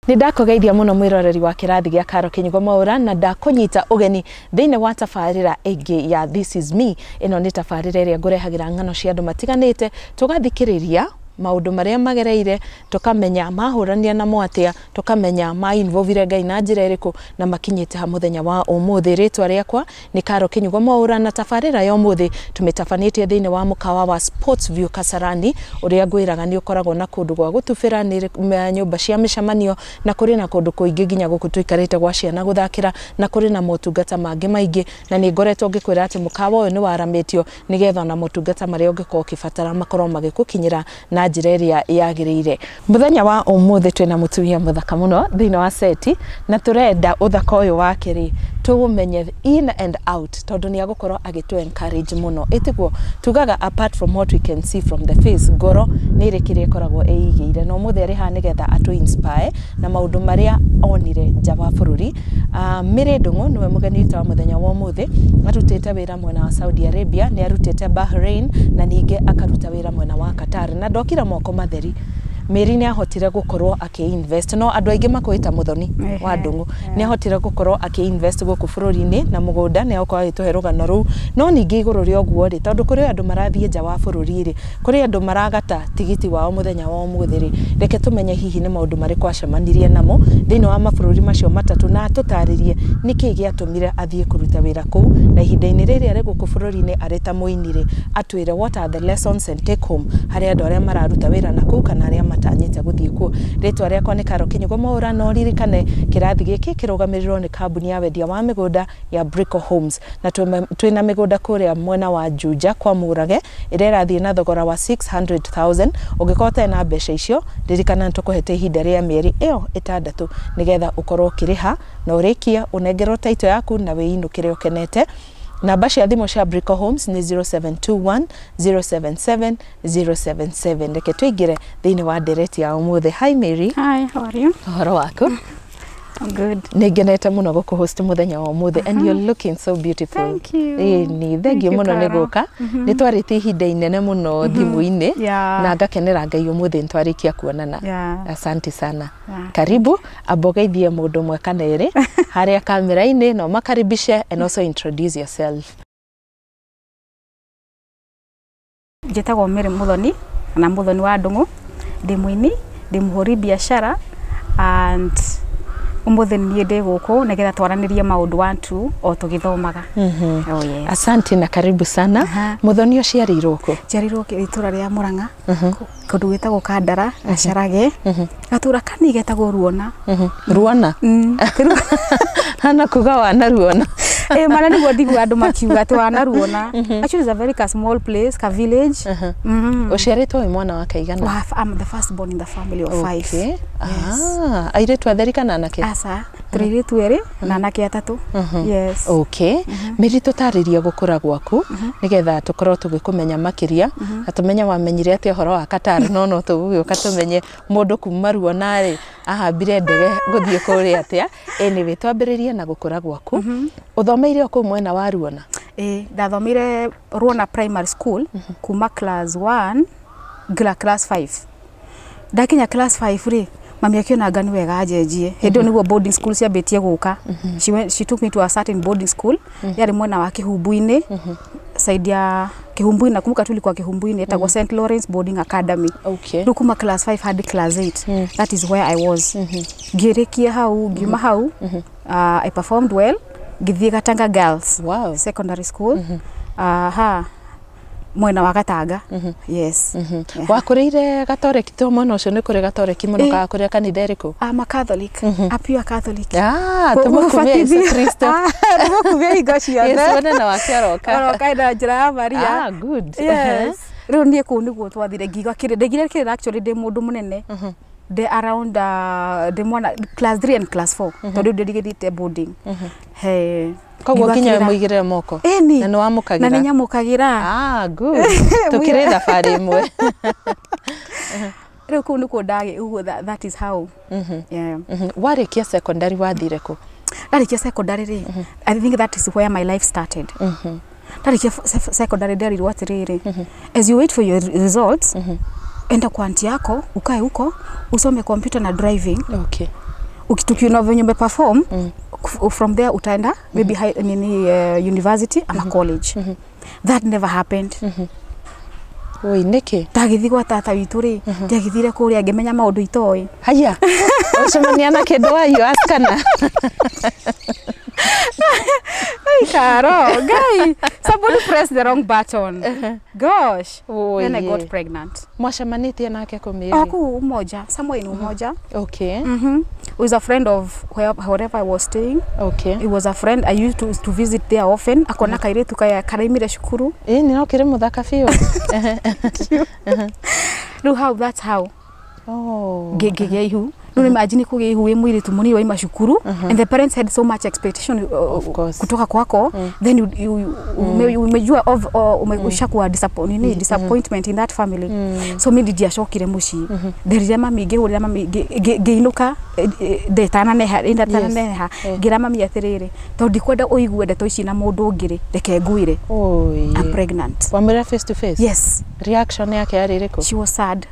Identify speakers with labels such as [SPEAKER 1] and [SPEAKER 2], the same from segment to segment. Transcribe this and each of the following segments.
[SPEAKER 1] Nĩ ndakũgeithia mũno mwĩroreri wa kĩrathi gĩa Karo Kĩnyugo Mwaũra, na ndakũnyita ũgeni thĩinĩ wa tabarĩra ĩngĩ ya This is Me. Ĩno nĩ tabarĩra ĩrĩa ngũrehagĩra ng'ano cia andũ matiganĩte, tũgathikĩrĩria maũndũ marĩa magereire, tũkamenya mahũrania namo atĩa, tũkamenya ma involve Ngai na njĩra ĩrĩkũ, na makinyĩte ha mũthenya wa ũmũthĩ. Rĩtwa rĩakwa nĩ Karo Kĩnyugo Mwaũra, na tabarĩra ya ũmũthĩ tũmĩtabanĩtie thĩinĩ wa mũkawa wa Sports View Kasarani, ũrĩa ngwĩraga nĩ ũkoragwo na kũndũ gwa gũtubĩra, nĩ nyũmba cia mĩcemanio, na kũrĩ na kũndũ kũingĩ nginya gũkũ tũikarĩte gwa ciana gũthakĩra, na kũrĩ na motungata mangĩ maingĩ. Na nĩ ngoretwo ngĩkwĩra atĩ mũkawa ũyũ nĩ waramĩtio nĩgetha ona motungata marĩa ũngĩkorwo ũkĩbatara makorwo magĩgũkinyĩra na njĩra ĩrĩa yagĩrĩire. Mũthenya wa ũmũthĩ twĩna mũtumia mũthaka mũno thĩinĩ wa seti, na tũrenda ũthaka ũyũ wake rĩ tũũmenye in and out, tondũ nĩ agũkorwo agĩtũ encourage mũno. Ĩtiguo tugaga apart from what we can see from the face, ngoro nĩ ĩrĩ kĩrĩa ĩkoragwo ĩigĩire, na ũmũthĩ arĩ haha nĩgetha atũ inspire na maũndũ marĩa onire nja wa bũrũri. Mary Ndung'u nĩwe mũgeni witũ wa mũthenya wa ũmũthĩ, arutĩte wĩra mwena wa Saudi Arabia, nĩ arutĩte Bahrain, na ningĩ akaruta wĩra mwena wa Qatar, na ndokire moko matheri. Mary nĩ ahotire gũkorwo akĩ-invest, no andũ aingĩ makwĩta Muthoni wa Ndung'u, nĩ ahotire gũkorwo akĩ-invest gũkũ bũrũri-inĩ na mũgũnda, nĩ agũkorwo agĩtũhe rũgano rũu. No ningĩ igũrũ rĩa ũguo rĩ, tondũ kũrĩ andũ marathiĩ nja wa bũrũri rĩ, kũrĩ andũ maragata tigiti wao mũthenya wa ũmũthĩ rĩ, reke tũmenye hihi nĩ maũndũ marĩkũ acemanirie namo thĩinĩ wa mabũrũri macio matatũ, na atũtarĩrie nĩkĩĩ gĩatũmire athiĩ kũruta wĩra kũu, na ihinda-inĩ rĩrĩ arĩ gũkũ bũrũri-inĩ arĩ ta mũini rĩ, atwĩre what are the lessons and take home harĩ andũ arĩa mararuta wĩra na kũu kana arĩa matanyĩte gũthiĩ kuo. Rĩtwa rĩakwa nĩ Karo Kĩnyugo Mwaũra, na ũririkane kĩrathi gĩkĩ kĩrũgamĩrĩrwo nĩ kambuni ya wendia wa mĩgũnda ya Brico Homes, na twĩna mĩgũnda kũrĩa mwena wa Juja kwa Mũrage ĩrĩa ĩrathiĩ na thogora wa 600,000. Ũngĩkorwo ũtarĩ na mbeca icio, ririkana nĩtũkũhete ihinda rĩa mĩeri ĩyo 6 nĩgetha ũkorwo ũkĩrĩha na ũrĩkie ũnengerwo title yaku na wĩinũkĩre ũkenete. Namba cia thimũ cia Brico Homes nĩ 0721 077 077. Reke tũingĩre thĩinĩ wa ndereti ya ũmũthĩ. Hi Mary.
[SPEAKER 2] Hi, how are you?
[SPEAKER 1] Ũhoro waku?
[SPEAKER 2] I'm good.
[SPEAKER 1] Nĩ ngenete mũno gũkũ-host mũthenya wa ũmũthĩ, and you're looking so beautiful.
[SPEAKER 2] Thank you.
[SPEAKER 1] Ĩni, thank you mũno nĩ gũka. Nĩ twarĩtie ihinda inene mũno thimũ-inĩ, na ngakenera Ngai ũmũthĩ nĩ twarĩkia kuonana. Asante sana. Karibu, amba ũgeithie mũndũ ũmwe kana erĩ harĩa kamera-inĩ, na ũmakaribishe and also introduce yourself.
[SPEAKER 2] Njĩtagwo Mary Muthoni kana Muthoni wa Ndung'u, ndĩ mũini, ndĩ mũhũri biacara, and ũmũthĩ niĩ ndĩ gũkũ nĩgetha twaranĩrie maũndũ 1 2 o tũgĩthomaga. Oh, yes.
[SPEAKER 1] Asante na karibu sana. Muthoni, ũciarĩirwo kũ?
[SPEAKER 2] Njiarĩirwo itũra rĩa Murang'a, kũndũ gwĩtagwo Kandara, Gacharage, gatũra kanini getagwo Ruona.
[SPEAKER 1] Ruona? Hana kuga wana Ruona.
[SPEAKER 2] Eh, mana nĩguo ndigua andũ makiuga atĩ wana Ruona. Actually it's a very ka small place, ka village.
[SPEAKER 1] Ũciarĩtwo wĩ mwana wa kaigana?
[SPEAKER 2] Well, I'm the first born in the family of 5.
[SPEAKER 1] Okay.
[SPEAKER 2] Yes.
[SPEAKER 1] Ah, airĩtu atheri kana anake?
[SPEAKER 2] Aca, tũrĩ airĩtu erĩ na anake atatũ. Yes.
[SPEAKER 1] Okay. Mary, tũtarĩrie gũkũra gwaku nĩgetha tũkorwo tũgĩkũmenya makĩria, na tũmenye wamenyire atĩa ũhoro wa Qatar, no no tũgũgĩũka tũmenye mũndũ kuma Ruona rĩ ahambire ndege gũthiĩ kũrĩa atĩa. Anyway, twambĩrĩrie na gũkũra gwaku. Ũthomeire o kũu mwena wa Ruona?
[SPEAKER 2] Ĩĩ, ndathomeire Ruona Primary School kuma class 1 nginya class 5. Ndakinya class 5 rĩ, mami akĩona anga nĩ wega anjenjie. Hĩndĩ ĩyo nĩguo boarding school ciambĩtie gũka. She took me to a certain boarding school, yarĩ mwena wa Kĩhumbu-inĩ, side ya Kĩhumbu-inĩ, nakumbuka tulikuwa Kĩhumbu-inĩ, ĩtagwo St Lawrence Boarding Academy. Rĩu kuma class 5 hadi class 8, that is where I was. Ngĩrĩkia hau, ngiuma hau, I performed well, ngĩthiĩ Gatanga Girls Secondary School, ha mwena wa Gatanga. Yes.
[SPEAKER 1] Wakũrĩire Gatoreki? To mwena ũcio nĩ kũrĩ Gatoreki mũno, kana kũrĩa kanitha ĩrĩkũ?
[SPEAKER 2] I'm a Catholic, a pure Catholic.
[SPEAKER 1] Ah, tũmũkumie Yesu Kristo.
[SPEAKER 2] Tũmũkumie hingo ciothe.
[SPEAKER 1] Yesu mũnene wake aroka.
[SPEAKER 2] Aroka na njĩra ya Maria.
[SPEAKER 1] Ah, good.
[SPEAKER 2] Yes. Rĩu niĩ kũu nĩguo twathire, ngiuga kĩrĩ ndaigire kĩrĩ actually ndĩ mũndũ mũnene, ndĩ around ndĩ mwana class 3 and class 4, tondũ rĩu ndĩrigĩthite boarding. He.
[SPEAKER 1] Koguo nginya mũigĩrĩre moko?
[SPEAKER 2] Ĩni.
[SPEAKER 1] Na nĩ wamũkagĩra?
[SPEAKER 2] Na nĩ nyamũkagĩra.
[SPEAKER 1] Ah, good. Tũkĩrĩ thabarĩ ĩmwe.
[SPEAKER 2] Rĩu kũu nĩkuo ndagĩ ũguo, that is how. Yeah.
[SPEAKER 1] Warĩkia secondary wathire kũ?
[SPEAKER 2] Ndarĩkia secondary rĩ, I think that is where my life started. Ndarĩkia secondary nderirwo atĩrĩrĩ, as you wait for your results, enda kwa auntie yako ukae huko usome computer na driving. Tukiona venye umeperform, from there utaenda maybe high, nini, university ama college. That never happened.
[SPEAKER 1] Oi, nĩkĩ?
[SPEAKER 2] Ndagĩthiĩ gwa tata witũ rĩ, ndiagĩthire kũrĩa ngĩmenya maũndũ itoĩ.
[SPEAKER 1] Haya, ũcemania na kĩndũ wayo askana.
[SPEAKER 2] Hey, Caro, guy, somebody pressed the wrong button. Gosh.
[SPEAKER 1] Oi.
[SPEAKER 2] Then I got pregnant.
[SPEAKER 1] Mwacemanĩtie nake kũ Mary?
[SPEAKER 2] Oh, kũu Umoja, somewhere in Umoja.
[SPEAKER 1] Okay.
[SPEAKER 2] He was a friend of wherever I was staying.
[SPEAKER 1] Okay.
[SPEAKER 2] He was a friend. I used to visit there often. Akona kairitu kaya karaimire cukuru.
[SPEAKER 1] Ĩĩ nĩ no kĩrĩ mũthaka biũ.
[SPEAKER 2] Rĩu how that's how
[SPEAKER 1] Oh.
[SPEAKER 2] ngĩgĩa ihu. Rĩu imagine kũgĩa ihu wĩ mũirĩtu mũnini waima cukuru, and the parents had so much expectation
[SPEAKER 1] Of course.
[SPEAKER 2] kutoka kwako. Then umejua of ushakuwa nini, disappointment in that family. So mi ndiacokire mũciĩ, nderire mami, ngĩhũrĩra mami, ngĩinũka ndetananeha ndetananeha. Ngĩra mami atĩrĩrĩ, tondũ ndikwenda ũigue ndeto ici na mũndũ ũngĩ rĩ, reke ngwĩre
[SPEAKER 1] Oi.
[SPEAKER 2] I'm pregnant.
[SPEAKER 1] Wamwĩra face to face?
[SPEAKER 2] Yes.
[SPEAKER 1] Reaction yake yarĩ ĩrĩkũ?
[SPEAKER 2] She was sad,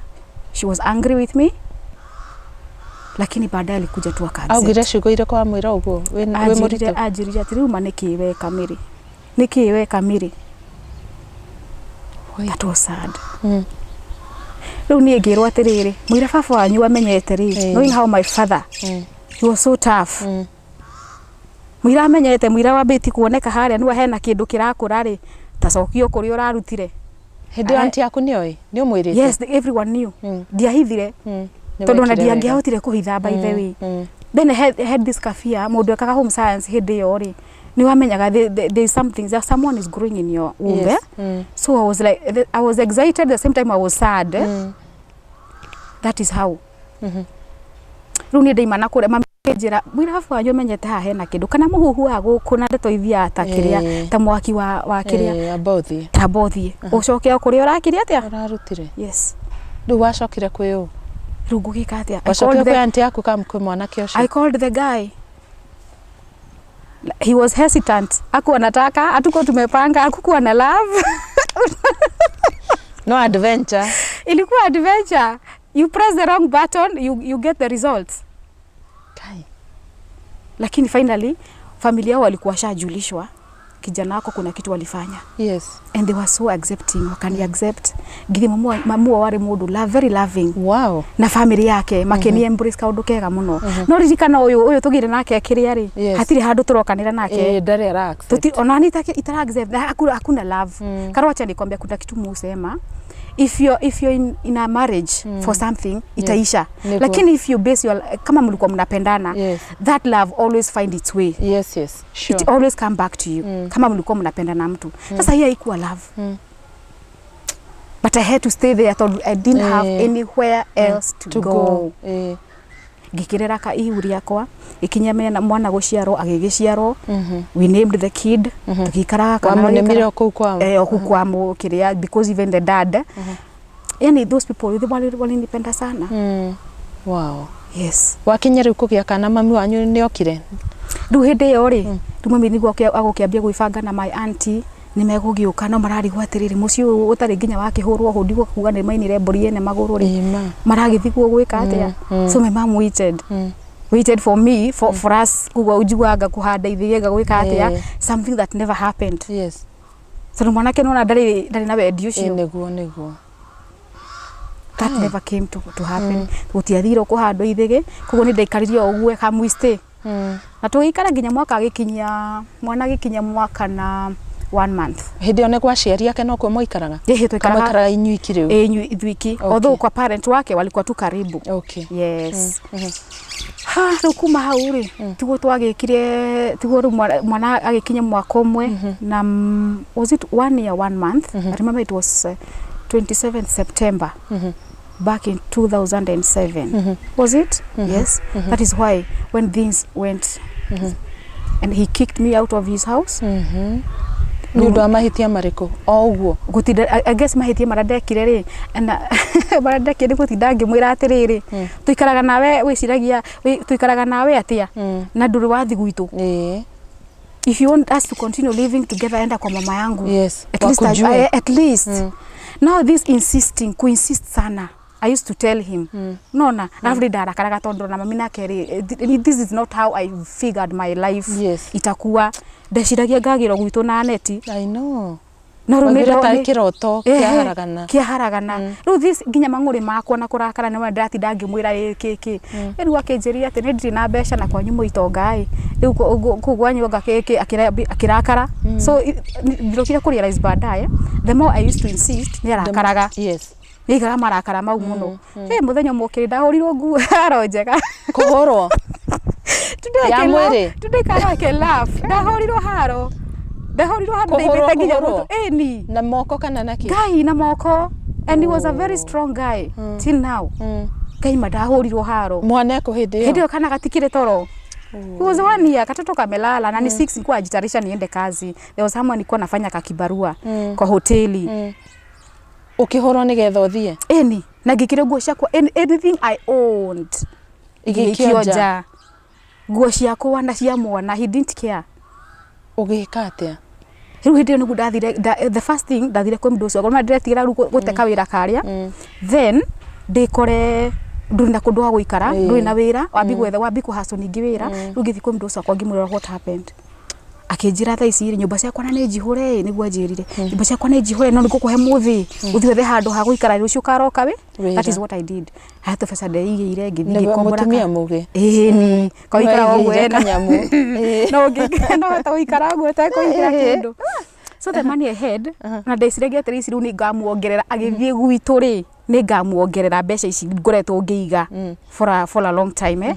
[SPEAKER 2] she was angry with me, lakini baadaye alikuja tu aka
[SPEAKER 1] Augire ciugo irĩkũ wamwĩra ũguo wĩ
[SPEAKER 2] anjĩrire
[SPEAKER 1] mũritũ?
[SPEAKER 2] Anjĩrire atĩ rĩu ma nĩkĩ weka Mary, nĩkĩ weka Mary?
[SPEAKER 1] Oi.
[SPEAKER 2] That was sad. Rĩu niĩ ngĩrwo atĩrĩrĩ, mũira baba wanyu amenyete rĩ, knowing how my father, he was so tough, mũira amenyete, mũira wambĩti kuoneka harĩa nĩwe hena kĩndũ kĩrakũra rĩ, tacokio kũrĩa ũrarutire.
[SPEAKER 1] Hĩndĩ ĩyo aunty yaku nĩoĩ? Nĩ ũmwĩrĩte?
[SPEAKER 2] Yes, everyone knew. Ndiahithire,
[SPEAKER 1] Nĩ
[SPEAKER 2] tondũ ona
[SPEAKER 1] wekire wega.
[SPEAKER 2] ndiangĩahotire kũhitha, by the way. Then I had this kafia mũndũ ekaga home science hĩndĩ ĩyo rĩ, nĩ wamenyaga there is something that someone is growing in your womb.
[SPEAKER 1] Yes.
[SPEAKER 2] Eh? So I was like, I was excited, the same time I was sad. Eh? That is how rĩu niĩ ndaima na kũrĩa mami njĩra mwĩra baba wanyu amenyete haha hena kĩndũ kana mũhuhu wa gũkũ na ndeto ithiaga ta kĩrĩa ta mwaki wa kĩrĩa.
[SPEAKER 1] Amba ũthiĩ.
[SPEAKER 2] Tamba ũthiĩ ũcoke o kũrĩa ũrakĩrĩa atĩa.
[SPEAKER 1] Ũrarutire.
[SPEAKER 2] Yes.
[SPEAKER 1] Rĩu wacokire kwĩ ũ?
[SPEAKER 2] Rĩu ngũgĩka atĩa? I
[SPEAKER 1] Wacokire
[SPEAKER 2] called
[SPEAKER 1] kwĩ
[SPEAKER 2] the,
[SPEAKER 1] aunty yaku kana kwĩ mwanake ũcio?
[SPEAKER 2] I called the guy. He was hesitant. Hakuwa anataka, hatukuwa tumepanga, hakukuwa na love.
[SPEAKER 1] No adventure.
[SPEAKER 2] Ilikuwa adventure. You press the wrong button, you get the results.
[SPEAKER 1] Kai.
[SPEAKER 2] Lakini finally familia yao walikuwa washajulishwa kijana wako kuna kitu walifanya. And they were so accepting, wakani accept. Ngithi mamu warĩ mũndũ very loving. Na family yake makĩni embrace kaũndũ kega mũno. No ririkana ũyũ ũyũ tũgĩire nake kĩrĩa rĩ, hatirĩ handũ tũrokanĩra nake.
[SPEAKER 1] Ĩ ndarĩ ara accept.
[SPEAKER 2] Tuti onani itara accept na hakuna love. Karo acha nikwambia, kuna kitu musema, if you're in a marriage for something, itaisha.
[SPEAKER 1] Niguo.
[SPEAKER 2] Lakini if you base your, kama mlikuwa mnapendana, that love always find its way.
[SPEAKER 1] Yes. Sure.
[SPEAKER 2] It always come back to you, kama mlikuwa mnapenda na mtu. Sasa hii haikuwa love, but I had to stay there tondũ I didn't have anywhere else to
[SPEAKER 1] To
[SPEAKER 2] go.
[SPEAKER 1] go.
[SPEAKER 2] Ngĩkĩrera ka ihu rĩakwa gĩkinya mena mwana gũciarwo, agĩgĩciarwo. We named the kid, tũgĩikaraga kana
[SPEAKER 1] Wamũnĩmire o kũu kwao?
[SPEAKER 2] Eh, o kũu kwa kĩrĩa, because even the dad, yani those people walinipenda sana.
[SPEAKER 1] Wow.
[SPEAKER 2] Yes.
[SPEAKER 1] Wakinya rĩu kũgĩa kana mami wanyu nĩ okire?
[SPEAKER 2] Rĩu hĩndĩ ĩyo rĩ, rĩu mami nĩguo agũkĩambia gwĩbanga na my auntie nĩ megũgĩũka, no mararigwo atĩrĩrĩ, mũciĩ ũyũ ũtarĩ nginya wakĩhũrwo hũndi kuga nĩ mainire mbũri ene magũrũ rĩ,
[SPEAKER 1] Ĩma.
[SPEAKER 2] Maragĩthiĩ kuo gwĩka atĩa? So my mom waited for me, for us kuga ũnjiguaga kũhanda ithĩga gwĩka atĩa, something that never happened. Tondũ mwanake nona ndarĩ na wendi ũcio.
[SPEAKER 1] Nĩguo.
[SPEAKER 2] That
[SPEAKER 1] Aye.
[SPEAKER 2] never came to happen. Gũtiathirwo kũhandwo ithĩgĩ, koguo nĩ ndaikarire o ũguo kamwistĩ na tũgĩikara nginya mwaka agĩkinyia mwana agĩkinyia mwaka na one month.
[SPEAKER 1] Hĩndĩ ĩyo nĩ gwa aciari ake no kuo moikaraga?
[SPEAKER 2] Ĩhĩ.
[SPEAKER 1] Kana
[SPEAKER 2] Tũikaraga
[SPEAKER 1] moikaraga inyuiki rĩu?
[SPEAKER 2] Ĩ, ithuiki. Although kwa parent wake walikuwa tu karibu. Yes. Ha, rĩu kuma hau rĩ, tiguo twagĩkire, tiguo rĩu mwana agĩkinya mwaka ũmwe na was it one year one month? I remember it was 27th September back in 2007, was it? Yes. That is why when things went and he kicked me out of his house.
[SPEAKER 1] Nĩ ũndũ wa mahĩtia marĩkũ o ũguo?
[SPEAKER 2] Gutinda, I guess mahĩtia marĩa ndekire rĩ, na marĩa ndekire nĩ gũtinda ngĩmwĩra atĩrĩrĩ, tũikaraga nawe, wĩciragia tũikaraga nawe atĩa na ndũrĩ wathi gwitũ. If you want us to continue living together, enda kwa mama yangu. At least
[SPEAKER 1] Wakujue.
[SPEAKER 2] At least now this insisting, kuinsist sana. I used to tell him nona arabu rĩ ndarakaraga tondũ na mami nake rĩ, this is not how I figured my life. Itakuwa ndeciragia ngagĩrwo gwitũ na neti.
[SPEAKER 1] I know.
[SPEAKER 2] No rĩu
[SPEAKER 1] Wagĩrĩire
[SPEAKER 2] nĩ
[SPEAKER 1] tarĩ kĩroto kĩaharagana.
[SPEAKER 2] Kĩaharagana. Rĩu this nginya mang'ũrĩ makwa na kũrakara nĩ ndĩratinda ngĩmwĩra ĩ kĩ kĩ. Rĩu akĩnjĩrire atĩ nĩ ndirĩ na mbeca na kwanyu mwĩ itonga ĩ. Rĩu kũu kwanyu anga kĩ kĩ akĩrakara. So ndĩrokire kũ realize baadaye, the more I used to insist, nĩ arakaraga. Nĩ aigaga marakara mau mũno. Ĩ mũthenya ũmwe ũkĩrĩ ndahũrirwo nguo haro njega.
[SPEAKER 1] Kũhũrwo.
[SPEAKER 2] Today I
[SPEAKER 1] Ya
[SPEAKER 2] can laugh.
[SPEAKER 1] mwĩrĩ?
[SPEAKER 2] Today I can laugh. Ndahũrirwo haro. Ndahũrirwo haro
[SPEAKER 1] Kũhũrwo,
[SPEAKER 2] ndaimĩte nginya
[SPEAKER 1] kũhũrwo?
[SPEAKER 2] mũtũ. Ĩni.
[SPEAKER 1] Na moko kana na kĩ?
[SPEAKER 2] Ngai na moko. And he was a very strong guy till now. Ngai ma ndahũrirwo haro.
[SPEAKER 1] Mwana ekũ hĩndĩ
[SPEAKER 2] Hĩndĩ
[SPEAKER 1] ĩyo?
[SPEAKER 2] ĩyo kana gatikĩrĩ toro. He was 1 year, katoto kamelala na ni 6, nilikuwa najitayarisha niende kazi. There was someone nilikuwa nafanya kakibarua kwa hoteli.
[SPEAKER 1] Ũkĩhũrwo nĩgetha ũthiĩ?
[SPEAKER 2] Ĩni, na ngĩkĩra nguo ciakwa, anything I owned.
[SPEAKER 1] Igĩikio
[SPEAKER 2] Igĩikio
[SPEAKER 1] nja.
[SPEAKER 2] nja. Nguo ciakwa na cia mwana, he didn't care.
[SPEAKER 1] Ũgĩka atĩa?
[SPEAKER 2] Rĩu hĩndĩ ĩyo nĩguo ndathire the first thing ndathire kwĩ mũndũ ũcio ngorwo ndĩretigĩra rĩu gũte kawĩra karĩa, then ndĩkore ndũrĩ na kũndũ gwa gũikara, ndũrĩ na wĩra, wambi gwetha, wambi kũhacwo ningĩ wĩra. Rĩu ngĩthiĩ kwĩ mũndũ ũcio wakwa ngĩmwĩra what happened. Akĩnjĩra thaa ici rĩ, nyũmba ciakwa na nĩ njihũre ĩ, nĩguo anjĩrire nyũmba ciakwa nĩ njihũre, no nĩngũkũhe mũthĩ ũthiĩ wethe handũ ha gũikara, rũciũ ũkaroka wĩ.
[SPEAKER 1] Wĩra.
[SPEAKER 2] That is what I did. I had tũbeca ndeigĩire, ngĩthiĩ
[SPEAKER 1] Nĩguo
[SPEAKER 2] ngĩkombora
[SPEAKER 1] mũtumia mũgĩ.
[SPEAKER 2] Ĩni kaũikara ũguo
[SPEAKER 1] Nĩwaigĩire
[SPEAKER 2] ena
[SPEAKER 1] kanyamũ.
[SPEAKER 2] No ngĩ no hota gũikara ũguo ũtekũigĩra kĩndũ. So the money I had, na ndeciragia atĩrĩ, ici rĩu nĩ ngamuongerera agĩthiĩ gwitũ rĩ, nĩ ngamuongerera mbeca ici ngoretwo ngĩiga for a long time, eh.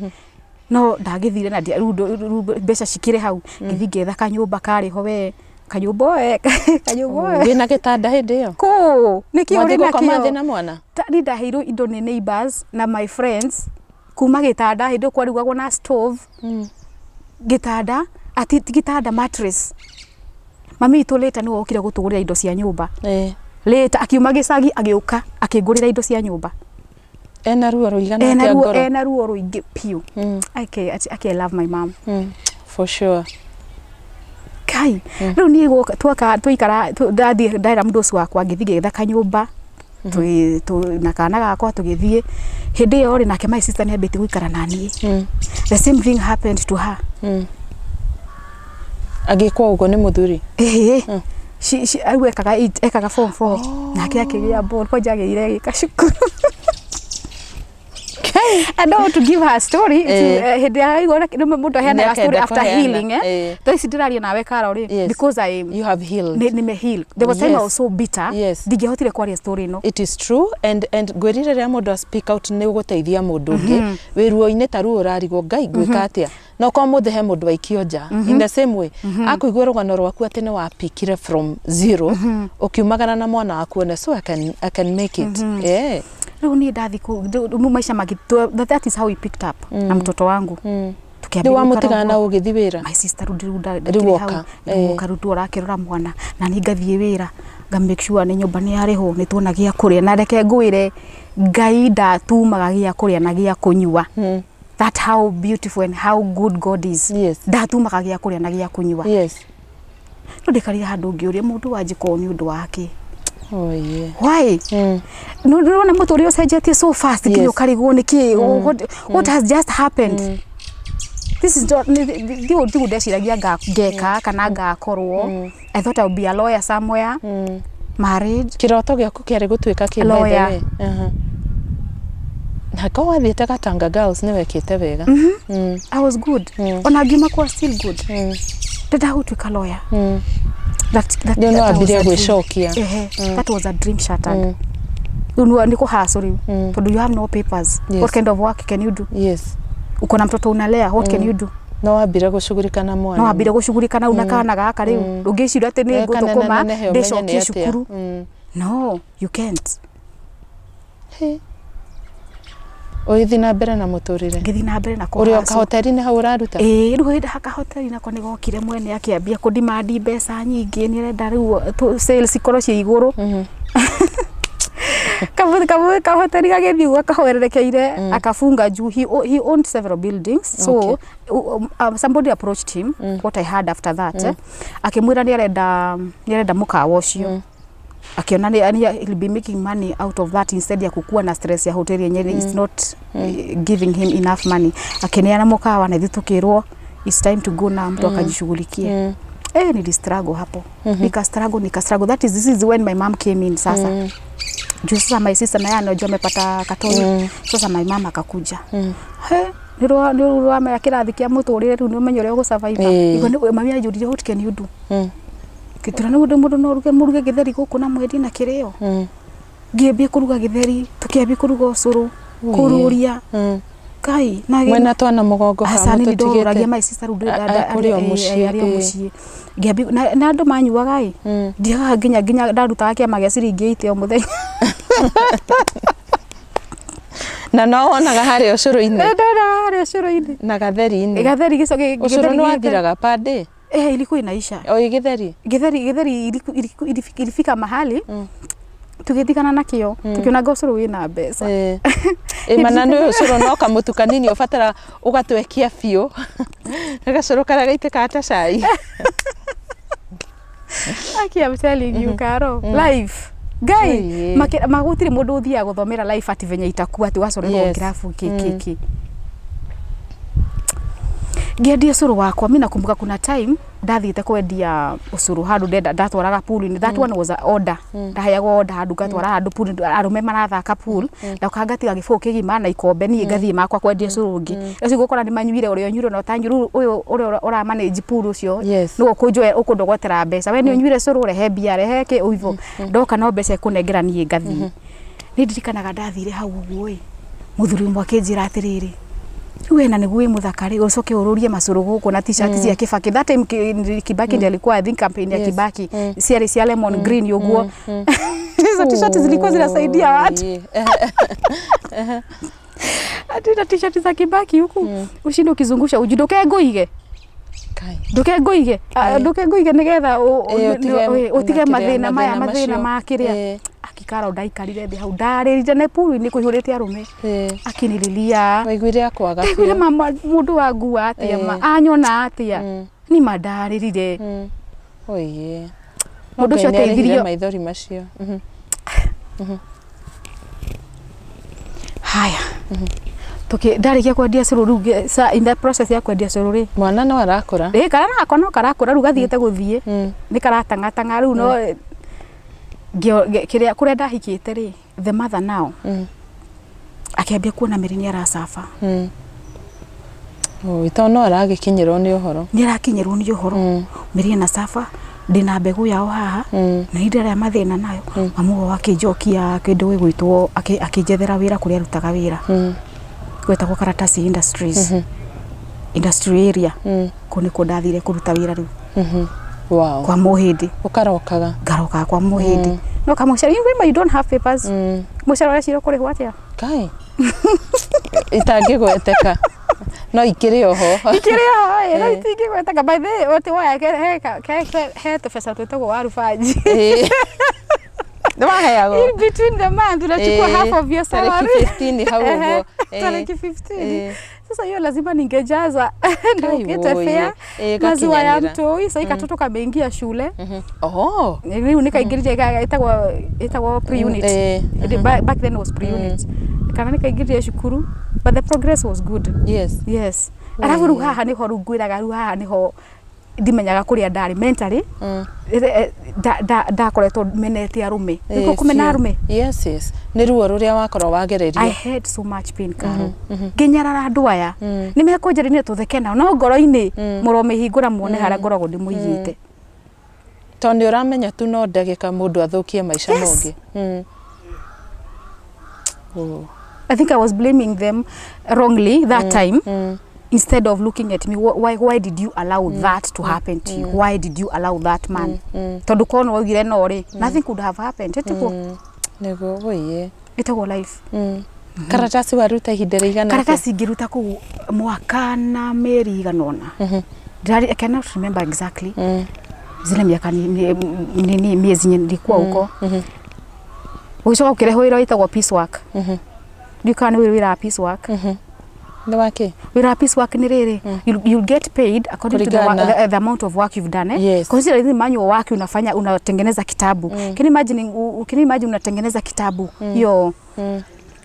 [SPEAKER 2] No ndagĩthire na rĩu mbeca cikĩrĩ hau, ngĩthiĩ ngĩetha kanyũmba karĩ ho we, kanyũmba we, kanyũmba we.
[SPEAKER 1] Wĩna gĩtanda hĩndĩ ĩyo?
[SPEAKER 2] Kũ nĩkĩ ũrĩ
[SPEAKER 1] Mwathiĩ gũkoma thĩ
[SPEAKER 2] nakĩo
[SPEAKER 1] na mwana?
[SPEAKER 2] Ni ndaheirwo indo nĩ neighbors na my friends, kuma gĩtanda, hĩndĩ ĩyo kwarugagwo na stove, gĩtanda ati ti gĩtanda, mattress. Mami witũ later nĩwe okire gũtũgũrĩra indo cia nyũmba. Later akiuma gĩcagi agĩũka akĩngũrĩra indo cia nyũmba.
[SPEAKER 1] Ena ruo rũigana
[SPEAKER 2] Ena
[SPEAKER 1] atĩa
[SPEAKER 2] ruo
[SPEAKER 1] ngoro?
[SPEAKER 2] Ena ruo rũingĩ biũ. I love my mom.
[SPEAKER 1] For sure.
[SPEAKER 2] Kai rĩu niĩ gwoka twaka twaikara ndathiĩ ndaĩra mũndũ ũcio wakwa, ngĩthiĩ ngĩetha kanyũmba na kana gakwa tũgĩthiĩ. Hĩndĩ ĩyo rĩ, nake my sister nĩ ambĩtie gũikara na niĩ. The same thing happened to her.
[SPEAKER 1] Agĩkwo ũguo nĩ mũthuri?
[SPEAKER 2] Ĩĩ. Rĩu ekaga ekaga form 4, nake akĩgĩa ball kwanja agĩire gĩka cukuru. I don't want to give her a story. Hĩndĩ ya igua rĩmwe mũndũ aheanaga story
[SPEAKER 1] Nĩakenda
[SPEAKER 2] after
[SPEAKER 1] kũheana.
[SPEAKER 2] healing, eh. Thaa ici ndĩraria nawe Karo rĩ, because I
[SPEAKER 1] You have healed.
[SPEAKER 2] Nime heal. There was time I was so bitter, ndingĩahotire kwaria story ĩno.
[SPEAKER 1] It is true, and ngwĩrire rĩrĩa mũndũ a speak out nĩ ũgũteithia mũndũ ũngĩ wĩ ruo-inĩ ta ruo ũrarigwo ngai ngwĩka atĩa, no korwo mũthĩ he mũndũ waikio nja in the same way, akũigua rũgano rwaku atĩ nĩ wapikire from zero ũkiumagara na mwana waku one, so I can make it, yeah.
[SPEAKER 2] Rĩu niĩ ndathi kũu rĩu maica mangĩ that is how we picked up na mtoto wangu. Tukĩambia
[SPEAKER 1] Rĩu
[SPEAKER 2] gũikara
[SPEAKER 1] wamũtigana na
[SPEAKER 2] ũguo.
[SPEAKER 1] ũgĩthi wĩra?
[SPEAKER 2] My sister rĩu
[SPEAKER 1] Rĩu
[SPEAKER 2] ndakĩrĩ
[SPEAKER 1] woka,
[SPEAKER 2] hau. Rĩu woka, rĩu ũrakĩrora mwana na niĩ ngathiĩ wĩra nga make sure nĩ nyũmba nĩ yarĩhwo, nĩ tuona gĩa kũrĩa, na reke ngwĩre Ngai ndatumaga gĩa kũrĩa na gĩa kũnyua. That how beautiful and how good God is. Ndatumaga gĩa kũrĩa na gĩa kũnyua. No ndĩkarire handũ ngĩũria mũndũ wanjĩka ũũ nĩ ũndũ wake.
[SPEAKER 1] Oh, yeah.
[SPEAKER 2] Why? No ndĩrona mũtũrĩre ũcenjetie so fast nginya ũkarigwo nĩkĩ, what has just happened. This is not tiguo ndeciragia ngeka kana ngakorwo. I thought I would be a lawyer somewhere, married.
[SPEAKER 1] Kĩroto gĩaku kĩarĩ gũtuĩka kĩ, by the
[SPEAKER 2] Lawyer.
[SPEAKER 1] way? Aha. Na ko wathiĩte Gatanga Girls nĩ wekĩte wega.
[SPEAKER 2] I was good. Ona ngiuma kwa still good. Ndenda gũtuĩka lawyer. That,
[SPEAKER 1] Rĩu no
[SPEAKER 2] that was
[SPEAKER 1] wambirie
[SPEAKER 2] a dream.
[SPEAKER 1] gwĩcokia.
[SPEAKER 2] Ehe, that was a dream shattered. Rĩu nĩ kũhacũ rĩu tondũ you have no papers. What kind of work can you do? Uko na mtoto unalea, what can you do?
[SPEAKER 1] No wambire gũcugurika na mwana.
[SPEAKER 2] No wambire gũcugurika na una kana gaka rĩu ndũngĩciria atĩ nĩ
[SPEAKER 1] Eh, kana
[SPEAKER 2] ngũthũkũma
[SPEAKER 1] nenehe ũmenye nĩ
[SPEAKER 2] ndĩcokie
[SPEAKER 1] atĩa.
[SPEAKER 2] cukuru. No, you can't.
[SPEAKER 1] Hĩ. Ũgĩthiĩ na mbere na mũtũrĩre.
[SPEAKER 2] Ngĩthiĩ na mbere na
[SPEAKER 1] Ũrĩ o
[SPEAKER 2] kũhacũ.
[SPEAKER 1] kahoteri-inĩ hau ũraruta?
[SPEAKER 2] Ĩĩ, rĩu hĩndĩ kahoteri nako nĩ gokire mwene akĩambia kũdimandi mbeca nyingĩ, nĩ arenda rĩu sales ikorwo ciĩ igũrũ. Kahoteri gagĩthiĩ ũguo kahoererekeire akafunga juu he owned several buildings, so somebody approached him, what I heard after that, akĩmwĩra nĩ arenda mũkawa ũcio. Akiona ni he'll be making money out of that instead ya kukuwa na stress ya hoteli yenye is not giving him enough money. Akineana mukawa na ithuĩ tukirwo it's time to go na mtu akajishughulikie. Nili struggle hapo. Nika struggle, nika struggle. That is This is when my mom came in sasa. Juu sasa my sister naye anajua amepata katoi. Sasa my mom akakuja. He, nĩ kĩrathi kĩa mũtũrĩre rĩu nĩ ũmenye ũrĩa ũgũsurvive. Igo nĩ mami anjũririe, "What can you do?" Ngĩtura nĩ ũndũ mũndũ no ũruge mũruge gĩtheri gũkũ na mwendie na kĩrĩo. Ngĩambia kũruga gĩtheri, tũkĩambia kũruga ũcũrũ, kũrũria. Kai, na
[SPEAKER 1] Mwena twana mũgongo?
[SPEAKER 2] Aca, nĩ ndorũragia my sister rĩu.
[SPEAKER 1] Kũrĩ o mũciĩ,
[SPEAKER 2] arĩ o mũciĩ. Ngĩambia na andũ manyuaga ĩ ndiagaga nginya ndarutaga kĩama gĩa ciringi 80 o mũthenya.
[SPEAKER 1] Na no wonaga harĩa ũcũrũ-inĩ?
[SPEAKER 2] Ndonaga harĩa ũcũrũ-inĩ.
[SPEAKER 1] Na gatheri-inĩ?
[SPEAKER 2] Gatheri gĩco.
[SPEAKER 1] Ũcũrũ nĩ wathiraga pande?
[SPEAKER 2] Eh, ilikuwa inaisha.
[SPEAKER 1] O gĩtheri?
[SPEAKER 2] Gĩtheri ilifika mahali tũgĩtigana nakĩo, tũkĩona ũcũrũ wĩna mbeca.
[SPEAKER 1] Ĩ mana nĩ ũcũrũ no kamũtu kanini ũbatara ũgatwekia biũ, gacũrũ karĩa gaitĩkaga ta cai.
[SPEAKER 2] Aki, I'm telling you, Caro, life Ngai.
[SPEAKER 1] Oye.
[SPEAKER 2] Magũtirĩ mũndũ ũthiaga gũthomera life ati venye itakuwa ati wacorerwo ngirabu kĩ kĩ kĩ. Ngĩendia ũcũrũ wakwa, mi nakumbuka kuna time ndathiĩte kwendia ũcũrũ handũ ndenda ndatwaraga pool-inĩ. That one was a order, ndaheagwo order handũ ngatwara handũ pool, arũme marathaka pool, ndoka ngatiga gĩbũyũ kĩgima na ikombe, niĩ ngathiĩ makwa kwendia ũcũrũ ũngĩ. Ũcio gũkora nĩ manyuire, ũrĩa ũnyuire na ũtanyuire. Rĩu ũyũ ũrĩa ũra manage pool ũcio nĩwe ũkũnjoya ũkũndogotera mbeca, we nĩ ũnyuire cũrũ, rehe mbia, rehe kĩ ũivo, ndoka no mbeca ĩkũnengera niĩ ngathiĩ. Nĩ ndirikanaga ndathire hau ũguo ĩ, mũthuri ũmwe akĩnjĩra atĩrĩrĩ, "Rĩu we na nĩguo wĩ mũthaka rĩ, ũcoke ũrũrie macũrũ gũkũ na t-shirt cia Kibaki?" That time Kibaki ndiye alikuwa, I think, campaign ya Kibaki ciarĩ cia lemon green ũguo. Hizo t-shirt zilikuwa zinasaidia watu. Ati na t-shirt za Kibaki huku ushinde ukizungusha uji, "Nduke ngũige."
[SPEAKER 1] Kai.
[SPEAKER 2] "Nduke ngũige. Ah, nduke ngũige nĩgetha
[SPEAKER 1] ũtige
[SPEAKER 2] ũtige
[SPEAKER 1] na kĩrĩa,
[SPEAKER 2] mathĩna maya,
[SPEAKER 1] mathĩna
[SPEAKER 2] mathĩna
[SPEAKER 1] macio.
[SPEAKER 2] ma kĩrĩa." Akikara ndaikarire thĩ hau ndarĩrire na pool-inĩ kũihũrĩte arũme, akinililia.
[SPEAKER 1] Waiguire akwaga
[SPEAKER 2] Ndaiguire
[SPEAKER 1] biũ.
[SPEAKER 2] mama mũndũ wa ngua atĩa ma anyona atĩa ni ma ndarĩrire.
[SPEAKER 1] Oye.
[SPEAKER 2] Mũndũ ũcio
[SPEAKER 1] Ngai nĩarĩhire
[SPEAKER 2] ateithirio.
[SPEAKER 1] Maithori macio.
[SPEAKER 2] Haya, tuki ndarĩkia kwendia cũrũ rĩu in the process ya kwendia cũrũ rĩ,
[SPEAKER 1] Mwana no arakũra.
[SPEAKER 2] Ĩ, kana nako no karakũra rĩu, gathiĩte gũthiĩ nĩ karatang'atang'a rĩu no kĩrĩa kũrĩa ndahikĩte rĩ, the mother now akĩambia kuona Mary nĩ aracaba.
[SPEAKER 1] Oi, tondũ no aragĩkinyĩrwo nĩ ũhoro.
[SPEAKER 2] Nĩ arakinyĩrwo nĩ ũhoro. Mary ena caba, ndĩna mbegũ yao haha na nĩ ndĩrarĩa mathĩna nayo. Mamu wao akĩnjokia kĩndũ gĩgwĩtwo akĩnjethera wĩra kũrĩa arutaga wĩra gwetagwo Karatasi Industries, industry area. Kũu nĩkuo ndathire kũruta wĩra rĩu kwa Mũhĩndĩ.
[SPEAKER 1] Ũkarokaga.
[SPEAKER 2] Ngarokaga kwa Mũhĩndĩ no kamũcara, you remember you don't have papers, mũcara ũrecirwo kũrĩhwo atĩa?
[SPEAKER 1] Kai. Itangĩgweteka. No ikĩrĩ oho.
[SPEAKER 2] Ikĩrĩ oho ĩ, no itingĩgweteka. By the way, ũtĩ waya he tũbeca twĩtagwo warubanji.
[SPEAKER 1] Nĩ waheagwo.
[SPEAKER 2] In between the month unachukua half of your salary.
[SPEAKER 1] Tarĩki 15 hau ũguo.
[SPEAKER 2] Tariki 15. Sasa hiyo lazima ningejaza ndio
[SPEAKER 1] Kai
[SPEAKER 2] ukite
[SPEAKER 1] woi.
[SPEAKER 2] fare, maziwa ya
[SPEAKER 1] Gakinyanĩra.
[SPEAKER 2] mtoi. Sasa katoto kameingia shule.
[SPEAKER 1] Oh.
[SPEAKER 2] Rĩu nĩkaingĩrire ĩtagwo pre-unit. Back then was pre-unit, kana nĩkaingĩrire cukuru, but the progress was good. Yes, arabu rĩu haha nĩho rĩu ngwĩraga, rĩu haha nĩho ndimenyaga kũrĩa ndarĩ mentally. Ndakoretwo menete arũme. Nĩkuo kũmena arũme.
[SPEAKER 1] Yes. Nĩ ruo rũrĩa wakorwo wagererio.
[SPEAKER 2] I had so much pain, Karo. Nginyarara andũ aya nĩ mekũnjĩrĩria tũtheke nao, no ngoro-inĩ mũromĩhingũra muone harĩa ngoragwo ndĩmũigĩte.
[SPEAKER 1] Tondũ nĩ ũramenya tu no ndagĩka mũndũ athũkie maica mongĩ. Oh.
[SPEAKER 2] I think I was blaming them wrongly that time instead of looking at me. Why did you allow that to happen to you? Why did you allow that man? Tondũ korwo waugire no rĩ, nothing could have happened, ĩtiguo?
[SPEAKER 1] Nĩguo wũiye.
[SPEAKER 2] Ĩtagwo life.
[SPEAKER 1] Karatasi waruta ihinda rĩigana atĩa?
[SPEAKER 2] Karatasi ngĩruta kũu mwaka na mĩeri igana ũna. I cannot remember exactly zile miaka ni miezi nilikuwa huko. Ũgĩcoka ũkĩrehwo wĩra wĩtagwo piece work. Ndiũ kana nĩ wĩra wa piece work.
[SPEAKER 1] Nĩ wake?
[SPEAKER 2] Wĩra wa piece work nĩ rĩrĩ, you'll get paid according to
[SPEAKER 1] Kulingana.
[SPEAKER 2] the amount of work you've done, eh?
[SPEAKER 1] Yes.
[SPEAKER 2] Consider the manual work unafanya, unatengeneza kitabu. Can you imagine unatengeneza kitabu hiyo,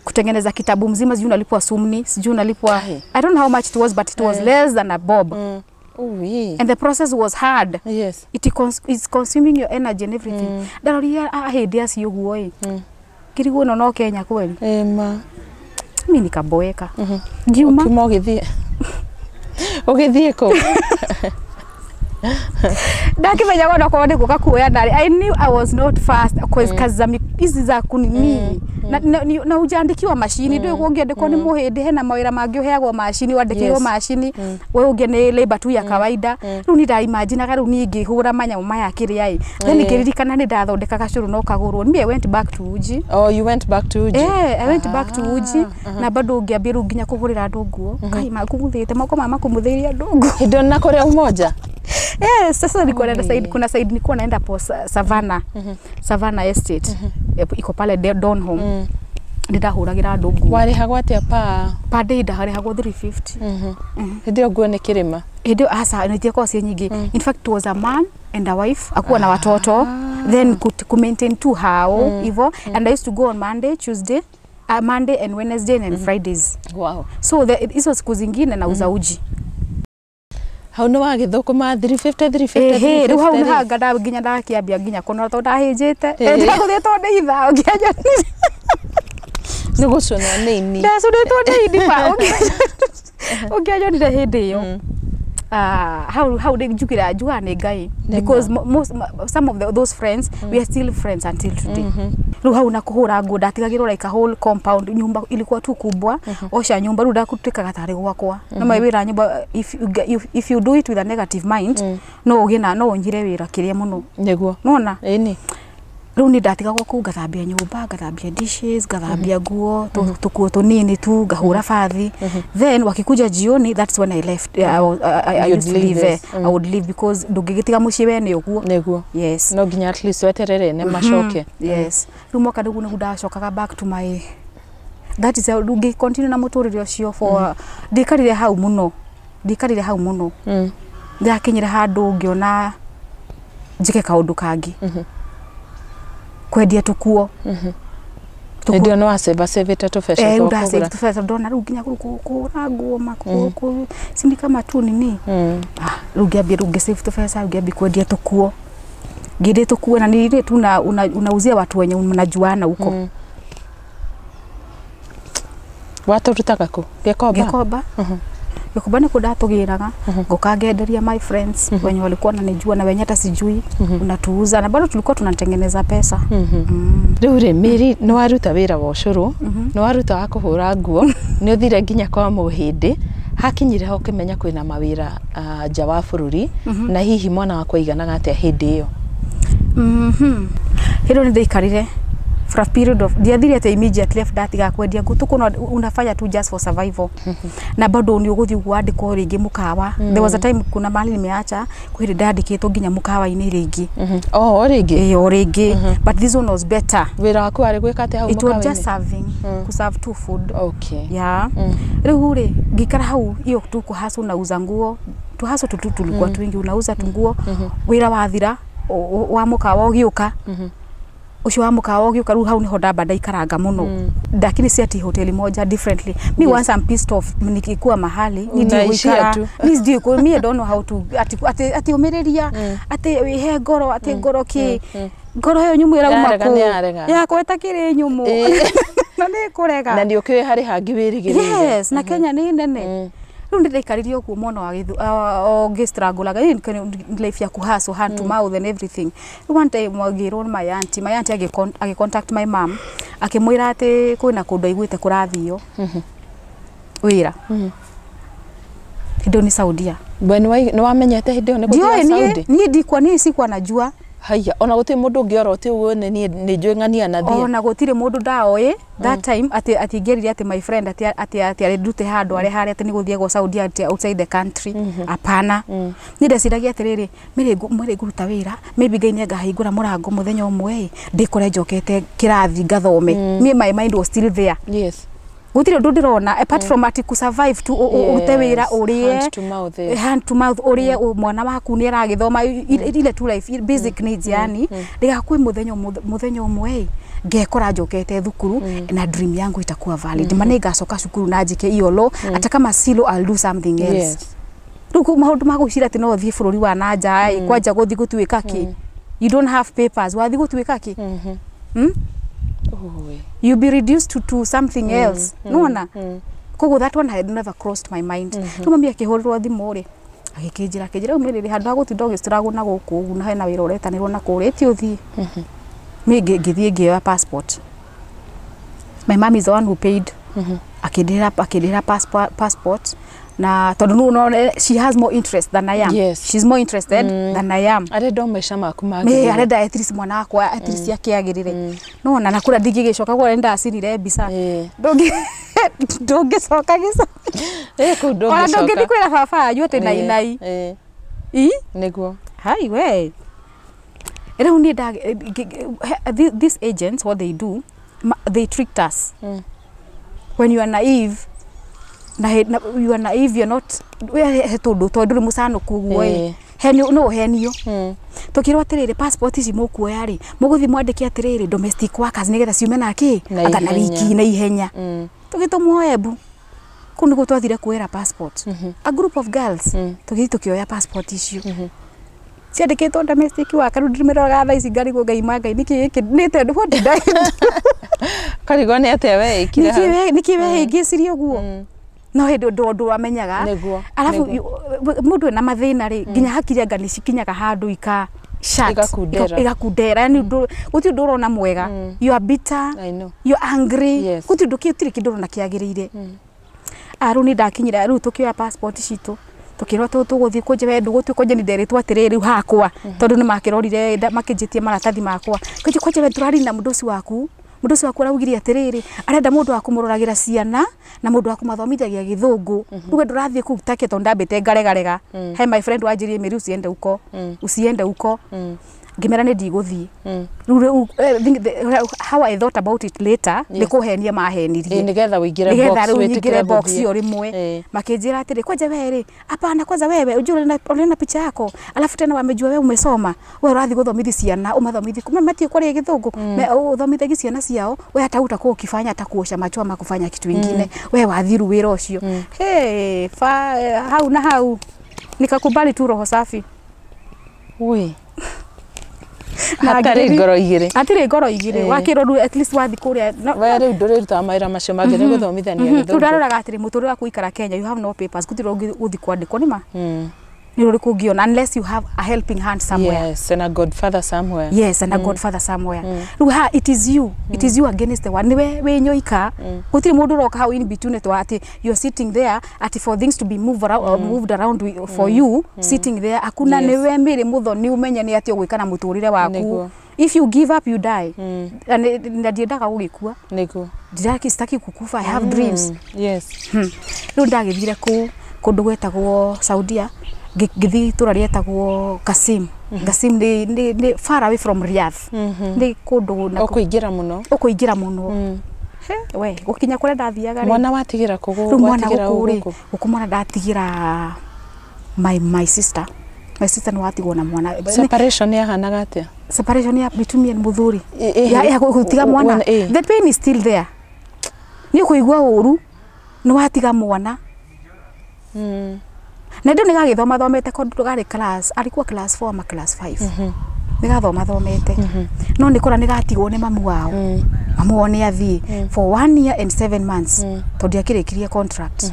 [SPEAKER 2] kutengeneza kitabu mzima, sijui unalipwa sumni, sijui unalipwa,
[SPEAKER 1] Kai.
[SPEAKER 2] I don't know how much it was, but it was less than a bob.
[SPEAKER 1] Ui.
[SPEAKER 2] And the process was hard.
[SPEAKER 1] Yes.
[SPEAKER 2] It's consuming your energy and everything. Ndaroria ahĩndĩ acio ũguo ĩ, ngĩrigwo ĩno no Kenya kweli?
[SPEAKER 1] Ema.
[SPEAKER 2] Mi nikaboeka, ngiuma.
[SPEAKER 1] Ũkiuma ũgĩthiĩ. Ũgĩthiĩ kũ?
[SPEAKER 2] Ndakĩmenya ona korwo nĩ gũka kuoya ndarĩ, I knew I was not fast, cause kazi za hizi za kunini na hujaandikiwa macini, ndũĩ kũngĩandĩkwo nĩ mũhĩndĩ, hena mawĩra mangĩ ũheagwo macini, wandĩkĩirwo macini, we ũngĩ nĩ labor tu ya kawaida. Rĩu nĩ ndaimaginaga rĩu niĩ ngĩhũra manyamũ maya kĩrĩa ĩ, then ngĩririkana nĩ ndathondeka gacũrũ no kagũrwo. Me, I went back to uji.
[SPEAKER 1] Oh, you went back to Uji.
[SPEAKER 2] Eh, I went back to uji na bado ngĩambia rĩu nginya kũhũrĩra andũ nguo. Kai makumuthĩte moko ma makumuthĩirie andũ nguo.
[SPEAKER 1] Hĩndĩ ĩyo na kũrĩa Umoja?
[SPEAKER 2] Yes, sasa nilikuwa naenda side, kuna side nilikuwa naenda po Savannah. Savannah Estate. Iko pale Donholm. Ndahũragĩra andũ nguo.
[SPEAKER 1] Warĩhagwo atĩa pa?
[SPEAKER 2] Per day ndarĩhagwo 350.
[SPEAKER 1] Hĩndĩ ĩyo nguo nĩ kĩrĩma.
[SPEAKER 2] Hĩndĩ ĩyo asa nĩtiakorwo ciĩ nyingĩ. In fact, it was a man and a wife, akuwa na watoto, then ku maintain tu hao hivyo, and I used to go on Monday, Tuesday, Monday and Wednesday and Fridays. So hizo siku zingine nauza uji.
[SPEAKER 1] Hau nĩ wagĩthũkũma 350 350?
[SPEAKER 2] Ehe, rĩu hau
[SPEAKER 1] 350.
[SPEAKER 2] nĩhanga nginya ndakĩambia nginya kũnora tondũ ndahĩnjĩte.
[SPEAKER 1] Ĩĩ.
[SPEAKER 2] Ndagũthĩtwo nĩ ithaa ũngĩanjonire.
[SPEAKER 1] Nĩ gũcũnwo nĩ ini.
[SPEAKER 2] Ndacũnĩtwo nĩ ini ma ũngĩanjonire hĩndĩ ĩyo. Ah, hau nĩ njugĩra njugaga nĩ Ngai, because some of those friends, we are still friends until today. Rĩu hau na kũhũra nguo ndatigagĩrwo like a whole compound, nyumba ilikuwa tu kubwa, osha nyumba rĩu ndakũtuĩkaga tarĩ gwakwa no mai wĩra nyumba. If you do it with a negative mind, no ũgĩe na no ũnyire wĩra kĩrĩa mũno.
[SPEAKER 1] Nĩguo.
[SPEAKER 2] Nona
[SPEAKER 1] Ĩni.
[SPEAKER 2] Rĩu nĩ ndatigagwo kũu, ngathambia nyũmba, ngathambia dishes, ngathambia nguo, tũkuo tũnini tu, ngahũra bathi. Then wakikuja jioni, that's when I left. I
[SPEAKER 1] You'd
[SPEAKER 2] used to
[SPEAKER 1] leave
[SPEAKER 2] leave,
[SPEAKER 1] this.
[SPEAKER 2] I would leave because ndũngĩgĩtiga mũciĩ wene ũguo.
[SPEAKER 1] Nĩguo.
[SPEAKER 2] Yes.
[SPEAKER 1] No nginya at least weterere nĩ macoke.
[SPEAKER 2] Yes, rĩu mwaka rĩu nĩguo ndacokaga back to my, that is how rĩu ngĩ continue na mũtũrĩre ũcio for ndikarire hau mũno, ndikarire hau mũno. Ndakinyire handũ ngĩona njĩke kaũndũ kangĩ, kwendia tũkuo.
[SPEAKER 1] Hĩndĩ ĩyo nĩ wacĩvacĩvĩte tũbeca
[SPEAKER 2] Eh,
[SPEAKER 1] twa
[SPEAKER 2] ndasave
[SPEAKER 1] kũgũra.
[SPEAKER 2] tũbeca, ndona rĩu nginya kũhũra nguo ma sindi kama tu nini. Ah, rĩu ngĩambia, rĩu ngĩsave tũbeca, rĩu ngĩambia kwendia tũkuo, ngĩendia tũkuo na nĩ ile tu unauzia watu wenye mnajuana huko.
[SPEAKER 1] Watũrutaga kũ? Gĩkomba?
[SPEAKER 2] Gĩkomba. Gĩkomba nĩkuo ndatũgĩraga, ngoka ngenderia my friends wenye walikuwa wananijua na wenye hata sijui, unatuuza na bado tulikuwa tunatengeneza pesa.
[SPEAKER 1] Rĩu rĩ, Mary, nĩ waruta wĩra wa ũcũrũ, nĩ waruta wa kũhũra nguo, nĩ ũthire nginya kwa mũhĩndĩ, hakinyire ho ũkĩmenya kwĩna mawĩra nja wa bũrũri, na hihi mwana wakwa aiganaga atĩa hĩndĩ ĩyo?
[SPEAKER 2] Hĩndĩ ĩyo nĩ ndaikarire for a period of, ndiathire atĩ immediately after ndatiga kwendia nguo tukuona unafanya tu just for survival, na bado nĩ ũgũthiĩ ũguo wandĩkwo rĩngĩ mũkawa. There was a time, kuna mahali nimeacha, kwĩ hĩndĩ ndandĩkĩtwo nginya mũkawa-inĩ rĩngĩ.
[SPEAKER 1] O rĩngĩ?
[SPEAKER 2] Ĩĩ, o rĩngĩ, but this one was better.
[SPEAKER 1] Wĩra waku warĩ gwĩka atĩa hau
[SPEAKER 2] It was
[SPEAKER 1] mũkawa-inĩ?
[SPEAKER 2] just serving, kuserve tu food. Yeah, rĩu rĩ ngĩikara hau hiyo tu kuhustle, unauza nguo, tuhustle tutu tulikuwa twingi, unauza tunguo, wĩra wathira, wa mũkawa ũgĩũka, ũcio wa mũkawa ũgĩũka. Rĩu hau niho ndamba ndaikaranga mũno, lakini si ati hoteli moja, differently. Me, once I'm pissed off nikikuwa mahali ni ndiĩ
[SPEAKER 1] Unaishia
[SPEAKER 2] gũikara
[SPEAKER 1] tu.
[SPEAKER 2] ni ndiĩ me, I don't know how to ati ũmĩrĩria ati wĩhe ngoro, ati ngoro kĩ, ngoro ĩyo nyũmũ ĩrauma
[SPEAKER 1] Yarega
[SPEAKER 2] kũ?
[SPEAKER 1] nĩ yarega.
[SPEAKER 2] Yakwa ĩtakĩrĩ nyũmũ na nĩ kũrega.
[SPEAKER 1] Na nĩ ũkĩũĩ harĩ hangĩ wĩrĩgĩrĩire.
[SPEAKER 2] Yes, na Kenya nĩ nene. Rĩu nĩ ndaikarire ũguo mwena wa ngĩstrangulaga life ya kuhustle, hand to mouth and everything. Rĩu one time ngĩrwo nĩ my auntie agĩ contact my mom, akĩmwĩra atĩ kwĩna kũndũ aiguĩte kũrathio wĩra. Hĩndĩ ĩyo nĩ Saudia.
[SPEAKER 1] We nĩ wamenyete hĩndĩ ĩyo nĩ
[SPEAKER 2] Ndiũĩ.
[SPEAKER 1] gũthiĩ Saudi?
[SPEAKER 2] Niĩ ndikwa, niĩ sikwa najua.
[SPEAKER 1] Haiya, ona gũtirĩ mũndũ ũngĩ ora ũtĩ ũguo nĩ niĩ nĩ njũĩ ng'ania nathiĩ?
[SPEAKER 2] Ona gũtirĩ mũndũ ndaoĩ that time atĩ ingĩerire atĩ my friend atĩ arĩ ndute handũ arĩ harĩa atĩ nĩ gũthiagwo Saudi, atĩ outside the country, hapana. Niĩ ndeciragia atĩrĩrĩ, mĩrĩ ngũruta wĩra, maybe Ngai nĩ angahingũra mũrango mũthenya ũmwe ĩ, ndĩkore njokete kĩrathi ngathome. Me, my mind was still there. Gũtirĩ ũndũ ndĩrona apart from atĩ kũ survive tu, ũrute wĩra, ũrĩe.
[SPEAKER 1] Hand to mouth, yes.
[SPEAKER 2] Hand to mouth, ũrĩe, mwana waku nĩ aragĩthoma, ile tu life basic needs. Yani ndĩgakwĩ mũthenya ũmwe ĩ, ngekora njokete thukuru na dream yangu itakuwa valid. Ma nĩ ngacoka cukuru na njĩke iyo law, hata kama si law, I'll do something else. Rĩu maũndũ ma gwĩciria atĩ no ũthiĩ bũrũri wa na nja ĩ, kwanja gũthiĩ gũtuĩka kĩ? You don't have papers, wathiĩ gũtuĩka kĩ? Hmm?
[SPEAKER 1] Ui.
[SPEAKER 2] You be reduced to something else, nona? Koguo that one had never crossed my mind. Rĩu mami akĩhũrĩrwo thimũ rĩ, agĩkĩnjĩra, akĩnjĩra, rĩu mĩrĩrĩ handũ ha gũtinda ũgĩstruggle na gũkũ ũguo, na hena wĩra ũretanĩrwo na kũrĩa, ĩti ũthiĩ. Niĩ ngĩthiĩ ngĩoya passport. My mom is the one who paid, akĩndĩhĩra passport, na tondũ nũ no she has more interest than I am. She's more interested than I am.
[SPEAKER 1] Arenda o maica maku
[SPEAKER 2] Nĩ
[SPEAKER 1] magĩrĩre.
[SPEAKER 2] arenda at least mwana wakwa at least akĩagĩrĩre, nona? Na kũrĩa ndingĩgĩcoka, kũrĩa nĩndacinire mbica. Ndũngĩcoka gĩco.
[SPEAKER 1] Kũu
[SPEAKER 2] Ona
[SPEAKER 1] ndũngĩcoka.
[SPEAKER 2] ndũngĩthiĩ kwĩra baba wanyu atĩ nainai. I
[SPEAKER 1] Nĩguo.
[SPEAKER 2] Hai we, rĩu niĩ these agents, what they do, they tricked us. When you are naive na you are naive, you're not, we he tũndũ tondũ ndũrĩ mũcanũku ũguo ĩ, henio no ũhenio. Tũkĩrwo atĩrĩrĩ, passport ici mũkuoya rĩ, mũgũthiĩ mwandĩke atĩrĩrĩ, domestic workers, nĩgetha ciume na kĩ?
[SPEAKER 1] Na
[SPEAKER 2] Anga na
[SPEAKER 1] ihenya.
[SPEAKER 2] wiki na ihenya. Tũgĩtũmwo Embu, kũu nĩguo twathire kuoera passport, a group of girls. Tũgĩthiĩ tũkĩoya passport icio ciandĩkĩtwo domestic worker. Rĩu ndĩmĩroraga thaa ici ngarigwo, Ngai ma Ngai, nĩkĩ gĩkĩ nĩte? What did I do?
[SPEAKER 1] Karigwo nĩ atĩa we ĩkire hau.
[SPEAKER 2] Nĩkĩ we hĩngĩcirie ũguo? No hĩndĩ ũndũ wamenyaga. Arabu mũndũ ena mathĩna rĩ, nginya hakiri anga nĩ cikinyaga handũ ika shut.
[SPEAKER 1] Igakundera.
[SPEAKER 2] Igakundera, yani gũtirĩ ũndũ ũrona mwega. You are bitter.
[SPEAKER 1] I know.
[SPEAKER 2] You are angry. Gũtirĩ ũndũ, gũtirĩ kĩndũ ũrona kĩagĩrĩire. Ah, rĩu nĩ ndakinyire, rĩu tũkĩoya passport citũ, tũkĩrwo tũgũthiĩ kũnje we ndũgũthiĩ kũnje. Nĩ nderĩtwo atĩrĩrĩ, rĩu hakwa tondũ nĩ makĩrorire makĩnjĩtie maratathi makwa, kũnje kũnje we tũrari na mũndũ ũcio waku, mũndũ ũcio waku araugire atĩrĩrĩ, arenda mũndũ wa kũmũroragĩra ciana na mũndũ wa kũmathomithagia gĩthũngũ. Rĩu we ndũrathiĩ kũu take, tondũ ndambĩte ngaregarega. He my friend wanjĩrie, Mary, usiende huko, usiende huko. Ngĩmera nĩ ndigũthiĩ. Rĩu how I thought about it later, nĩ kũhenia mahenirie.
[SPEAKER 1] Nĩgetha ũingĩre
[SPEAKER 2] nĩgetha
[SPEAKER 1] box,
[SPEAKER 2] rĩu
[SPEAKER 1] wĩtĩkĩre
[SPEAKER 2] nyingĩre box
[SPEAKER 1] gũthiĩ.
[SPEAKER 2] ĩyo rĩmwe. Makĩnjĩra atĩrĩ, kwanja we rĩ, hapana, kwanza wewe ujue uliona picha yako, alafu tena wamejua wewe umesoma, we ũrathiĩ gũthomithi ciana, ũmathomithi matiĩ kwaria gĩthũngũ. Ũthomithagie ciana ciao, we hata utakuwa ukifanya hata kuosha macho ama kufanya kitu ingine, we wathiru wĩra ũcio. Hey, fa, hau na hau nikakubali tu, roho safi.
[SPEAKER 1] Ui.
[SPEAKER 2] Na
[SPEAKER 1] Hatarĩ ngoro igĩrĩ.
[SPEAKER 2] Hatirĩ ngoro igĩrĩ. Wakĩrwo rĩu at least wathiĩ kũrĩa
[SPEAKER 1] We rĩu ndũrĩrutaga mawĩra macio mangĩ, nĩ gũthomithania
[SPEAKER 2] Rĩu
[SPEAKER 1] gĩthũngũ.
[SPEAKER 2] ndaroraga atĩrĩ, mũtũrĩre wa gũikara Kenya, you have no papers, gũtirĩ ũgũthiĩ kwandĩkwo nĩ ma nĩ ũrĩkũ ũngĩona unless you have a helping hand somewhere.
[SPEAKER 1] Yes, and a godfather somewhere.
[SPEAKER 2] Yes, and a godfather somewhere. Rĩu ha it is you, it is you against the one, niwe wĩ nyoika, gũtirĩ mũndũ ũroka hau in between to atĩ you're sitting there ati for things to be moved around, moved around for you sitting there, hakuna. Niwe mĩrĩ mũthoni, ũmenye nĩ atĩ ũgwĩka na mũtũrĩre waku. If you give up, you die. Na ndiendaga gũgĩkua. Ndiraki, sitaki kukufa. I have dreams. Rĩu ndagĩthire kũ kũndũ gwetagwo Saudia, ngĩthiĩ itũra rĩetagwo Kasim. Kasim nĩ far away from Riyadh, nĩ kũndũ na
[SPEAKER 1] Ũkũingĩra mũno.
[SPEAKER 2] Ũkũingĩra mũno. He, we gũkinya kũrĩa ndathiaga rĩ,
[SPEAKER 1] Mwana watigĩra kũ?
[SPEAKER 2] Rĩu mwana
[SPEAKER 1] Watigĩra
[SPEAKER 2] gũkũ rĩ,
[SPEAKER 1] gũkũ?
[SPEAKER 2] Gũkũ mwana ndatigĩra my sister. My sister nĩ watigwo na mwana.
[SPEAKER 1] Separation yahanaga atĩa?
[SPEAKER 2] Separation ya between me and mũthuri, ya gũtiga mwana, the pain is still there. Nĩ ũkũigua ũru nĩ watiga mwana. Na ndũ nĩ gagĩthoma thomete kondũ garĩ class, alikuwa class 4 ama class 5, nĩ gathoma thomete, no nĩ kora nĩ gatigwo nĩ mamu wao. Mamu wao nĩ athiĩ for 1 year and 7 months tondũ akĩrĩkirie contract.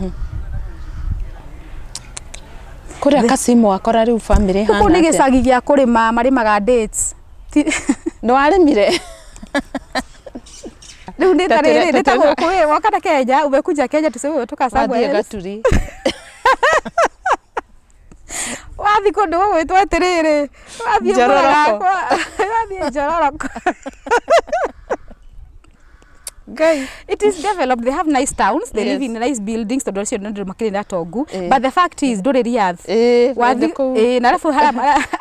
[SPEAKER 1] Kũrĩa Kasimu wakora rĩu family
[SPEAKER 2] Kũu
[SPEAKER 1] hana
[SPEAKER 2] nĩ
[SPEAKER 1] atĩa?
[SPEAKER 2] Gĩcagi gĩa kũrĩma, marĩmaga dates.
[SPEAKER 1] Nĩ warĩmire?
[SPEAKER 2] Rĩu nĩ ta rĩrĩ, nĩ ta gũkũ ĩ, woka na Kenya, umekuja Kenya, tuseme umetoka somewhere
[SPEAKER 1] Wathiĩ
[SPEAKER 2] else.
[SPEAKER 1] Gaturi.
[SPEAKER 2] Wathiĩ kũndũ gũgwĩtwo atĩrĩrĩ, wathiĩ
[SPEAKER 1] Njororoko.
[SPEAKER 2] Wathiĩ Njororoko.
[SPEAKER 1] Ngai.
[SPEAKER 2] It is developed, they have nice towns, they live in nice buildings, tondũ acio nĩ andũ makĩrĩ na tongu. But the fact is ndũrĩ Riyadh.
[SPEAKER 1] Wathi kũu.
[SPEAKER 2] Na arabu